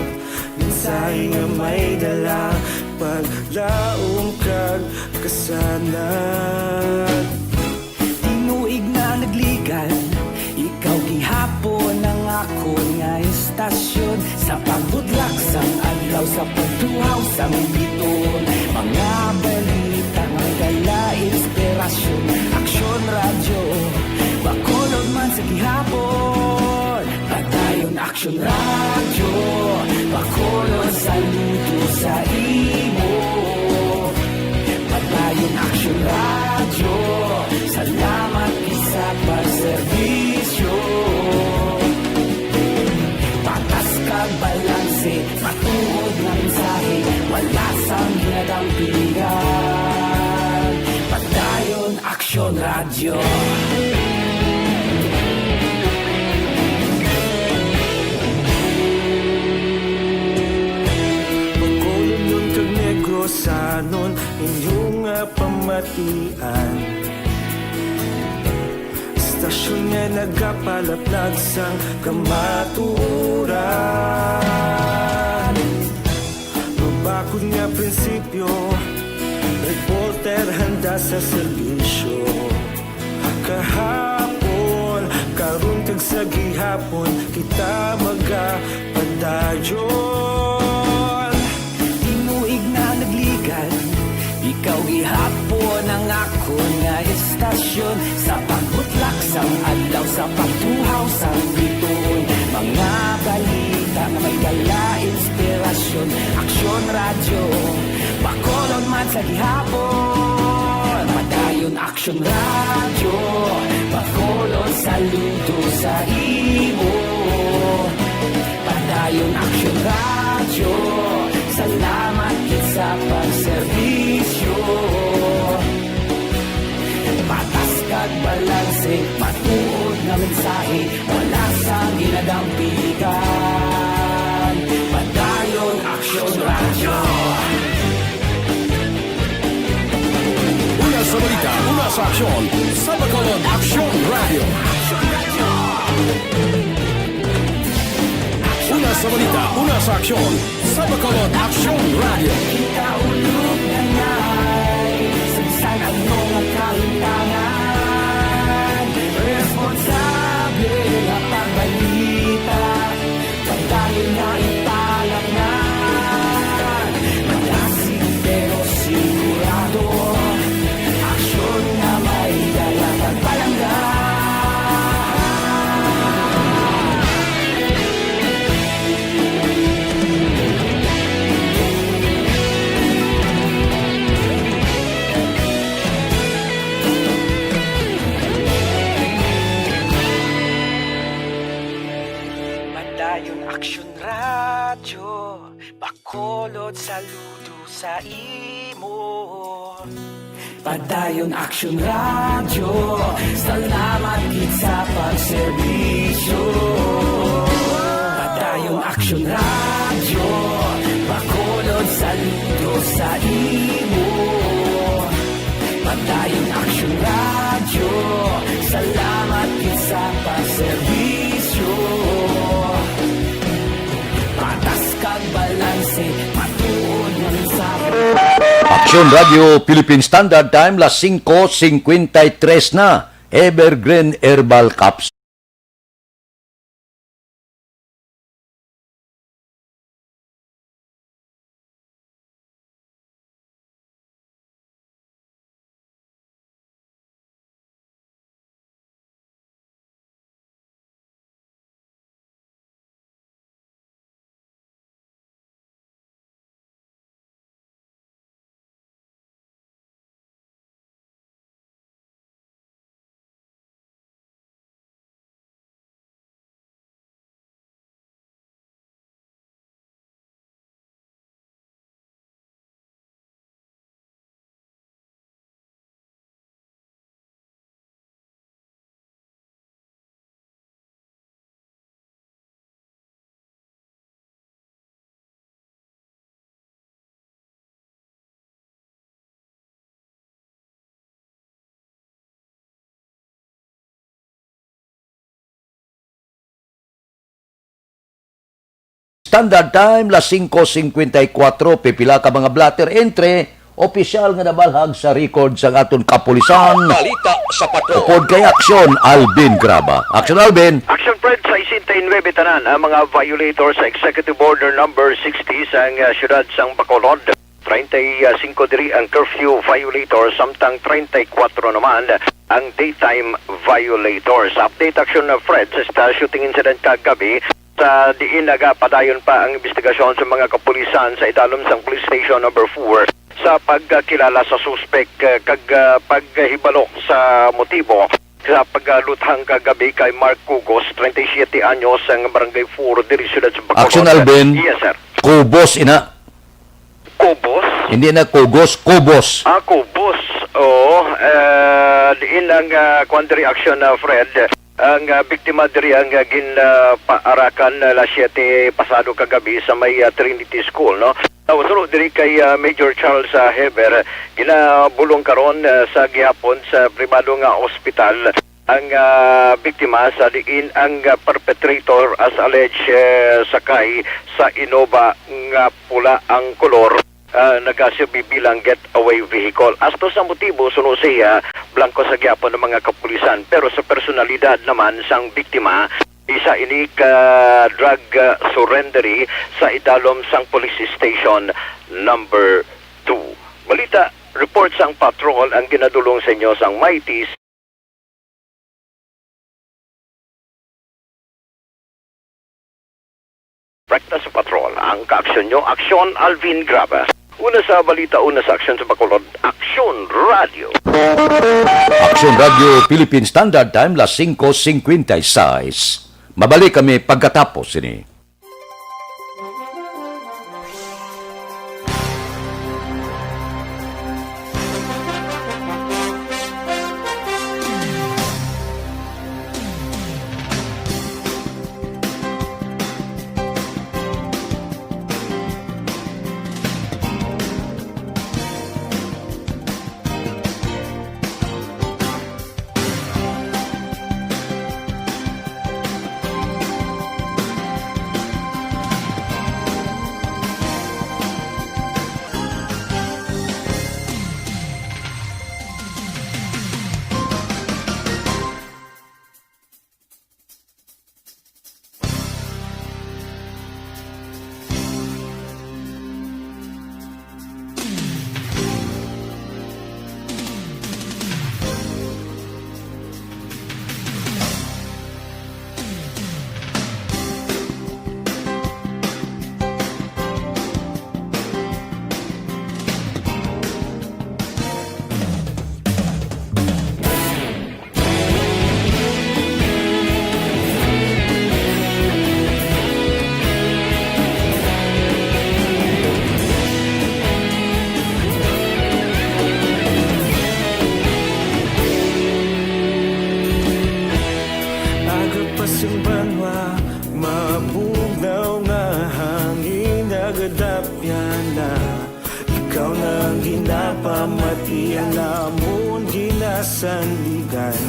Mensahe nga may dala, paglaom kag kasanag. Tinuig na nagligan, ikaw gihapon ang akon nga estasyon. Sa pagbudlak sang adlaw, sa pagtuhaw sang biton, mga balita nga dala inspirasyon. Aksyon Radyo, Bacolod man sa gihapon. Padayon Aksyon Radyo, Bacolod, saludo sa imo. Padayon Aksyon Radyo, salamat gid sa pagserbisyo. Patas kag balanse, matuod nga mensahe, wala sang ginadampigan. Padayon Aksyon Radyo. Bacolodnon kag Negrosanon, inyo nga pamatian. Estasyon nga nagapalaplag sang kamatuoran. Mabakod nga prinsipyo, reporter handa sa serbisyo. Sa gihapon kita magapadayon. Tinuig na nagligad, ikaw gihapon ang akon nga estasyon. Sa pagbutlak sang adlaw, sa pagtuhaw sang bituon, mga balita nga may dala inspirasyon. Aksyon Radyo, Bacolod man sa gihapon. Padayon Aksyon Radyo, Bacolod, saludo sa imo. Padayon Aksyon Radyo, salamat gid sa pagserbisyo. Patas kag balanse, matuod nga mensahe, wala sang ginadampigan. Padayon Aksyon Radyo. Una sa balita, una sa aksyon, sa Bacolod Aksyon Radyo. Una sa balita, una sa aksyon, sa Bacolod Aksyon Radyo. Kita ulog na ngay, sa bisan ano nga kahintangan, responsable nga pagbalita. Padayon nga ipalangan, malasig pero sigurado. Aksyon nga may dala kag palangga. Padayon Aksyon Radyo, Bacolod, saludo sa imo. Padayon Aksyon Radyo, salamat gid sa pagserbisyo. Padayon Aksyon Radyo, Bacolod, saludo sa imo. Padayon Aksyon Radyo, salamat gid sa pagserbisyo. Patas kag balanse, matuod nga mensahe. Aksyon Radyo Philippine Standard Time, las singko singkwenta y tres na. Evergreen Herbal Caps. Standard Time, las singko singkwenta y kuwatro, pipila ka mga blotter entry, opisyal nga nabalhag sa record sang aton kapulisan. Balita sa Patrol. Upod kay Aksyon Alvin Graba. Aksyon Alvin. Action Fred, sesenta y nuebe tanan ang mga violators sa Executive Order Number sixty sang, ah, siyudad sang Bacolod. Treinta y cinco diri ang curfew violators, samtang treinta y cuatro naman ang daytime violators. Update Action Fred, sa shooting incident kagabi, sa diin nagapadayon pa ang investigasyon sa mga kapulisan sa idalom sang Police Station Number four sa pagkakilala sa suspek, eh, kag, ah, paghibalo sa motibo sa pagluthang kagabi kay Mark Cugos, treinta y siete anyos, ang Barangay four, diri siyudad sa Bacolod. Action Alvin. Yes, sir. Cubos, ina. Cubos? Hindi na Cugos, Cubos. Ah, Cubos. Oo. Eh, diin ang, ah, kuwan diri, Action, ah, Fred. Ang, ah, biktima diri ang, ah, gin, ah, paarakan, ah, alas siyete pasado kagabi sa may, ah, Trinity School, no? Sa suno diri kay, ah, Major Charles, ah, Heber, ginabulong karon, ah, sa gihapon sa pribado nga ospital ang, ah, biktima, sa diin ang, ah, perpetrator, as alleged, eh, sakay sa Innova nga pula ang kolor. ah, nagasibi bilang getaway vehicle. Asto sa motibo, suno siya, blanco sa gihapon ang mga kapulisan. Pero sa personalidad naman sang biktima, isa ini ka drug, ah, surrenderee sa idalom sang Police Station Number Two. Balita, report sang patrol ang ginadulong sa inyo sang Mighty Rekta sa patrol, ang kaaksyon nyo, Aksyon Alvin Graba. Una sa balita, una sa aksyon sa Bacolod, Aksyon Radio. Aksyon Radio Philippine Standard Time, las singko singkwenta y seis. Mabalik kami pagkatapos sini. Aga pa sang banwa, mabugnaw nga hangin nagadapyan na. Ikaw na ang ginapamati, ang amon ginasandigan.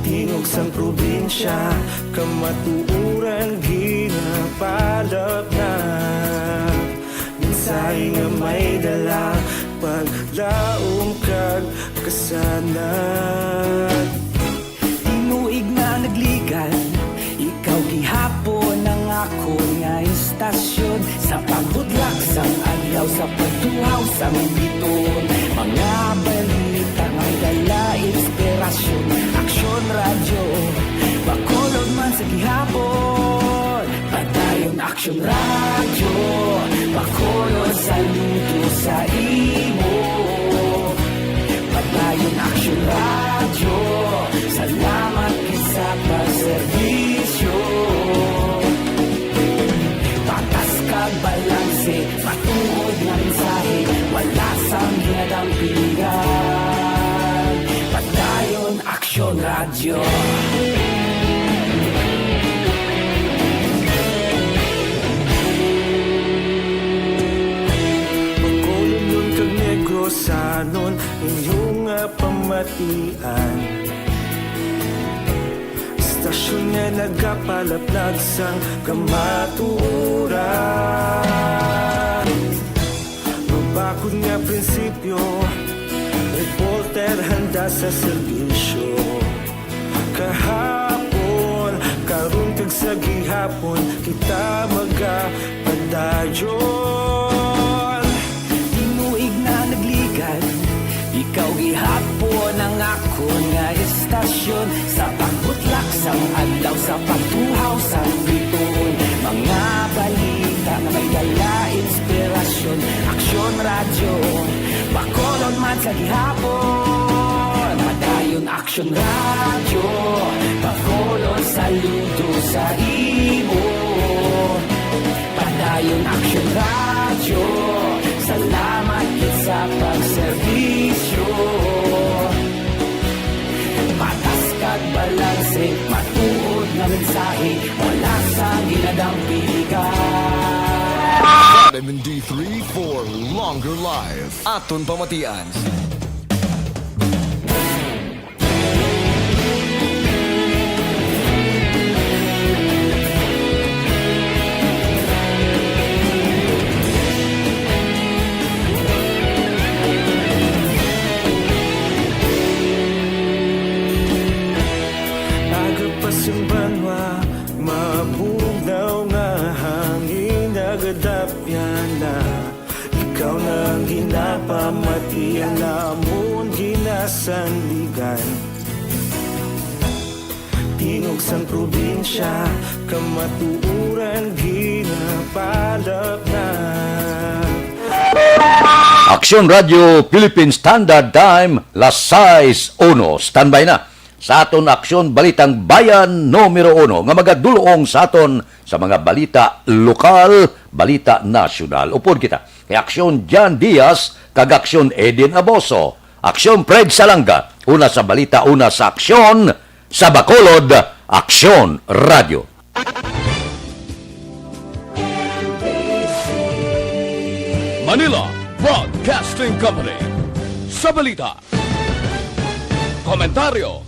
Tingog sang probinsya, kamatuoran ginapalapnap. Mensahe nga may dala, paglaom kag kasanag. Tinuig na nagligan, ikaw gihapon ang akon nga istasyon. Sa pagbudlak sang adlaw, sa pagtuhaw sang bituon, mga balita may dala inspirasyon. Aksyon Radyo, Bacolod man sa gihapon. Padayon Aksyon Radyo, Bacolod, saludo sa imo. Padayon Aksyon Radyo, salamat gid sa pagserbisyo. Patas kag balanse, matuod nga mensahe, wala sang ginadampigan. Padayon Aksyon Radyo. Bacolodnon kag Negrosanon, inyo nga pamatian. Istasyon nga nagapalaplag sang kamatuoran. Mabakod nga prinsipyo, reporter handa sa serbisyo. Kahapon, karon kag sa gihapon, kita magapadayon. Tinuig na nagligan, ikaw gihapon ang akon nga istasyon. Sa pagbutlak sang adlaw, sa pagtuhaw sang bituon, mga balita nga may dala inspirasyon. Aksyon Radyo, Bacolod man sa gihapon. Padayon Aksyon Radyo, Bacolod, saludo sa imo. Padayon Aksyon Radyo, salamat gid sa pagserbisyo. Patas kag balanse, matuod nga mensahe, wala sang ginadampigan. Vitamin D three for longer life. Aton pamatian. Ang namon ginasandigan, tingog sang probinsya, kamatuoran ginapalapngan. Aksyon Radio Philippine Standard Time, las sais uno. Standby na sa aton Aksyon Balitang Bayan numero uno nga magadulong sa aton sa mga balita lokal, balita nasyonal. Upod kita kay Aksyon Jan Diaz kag Aksyon Eden Aboso. Aksyon Fred Salanga, una sa balita, una sa aksyon, sa Bacolod, Aksyon Radio. Manila Broadcasting Company. Sa balita, komentaryo,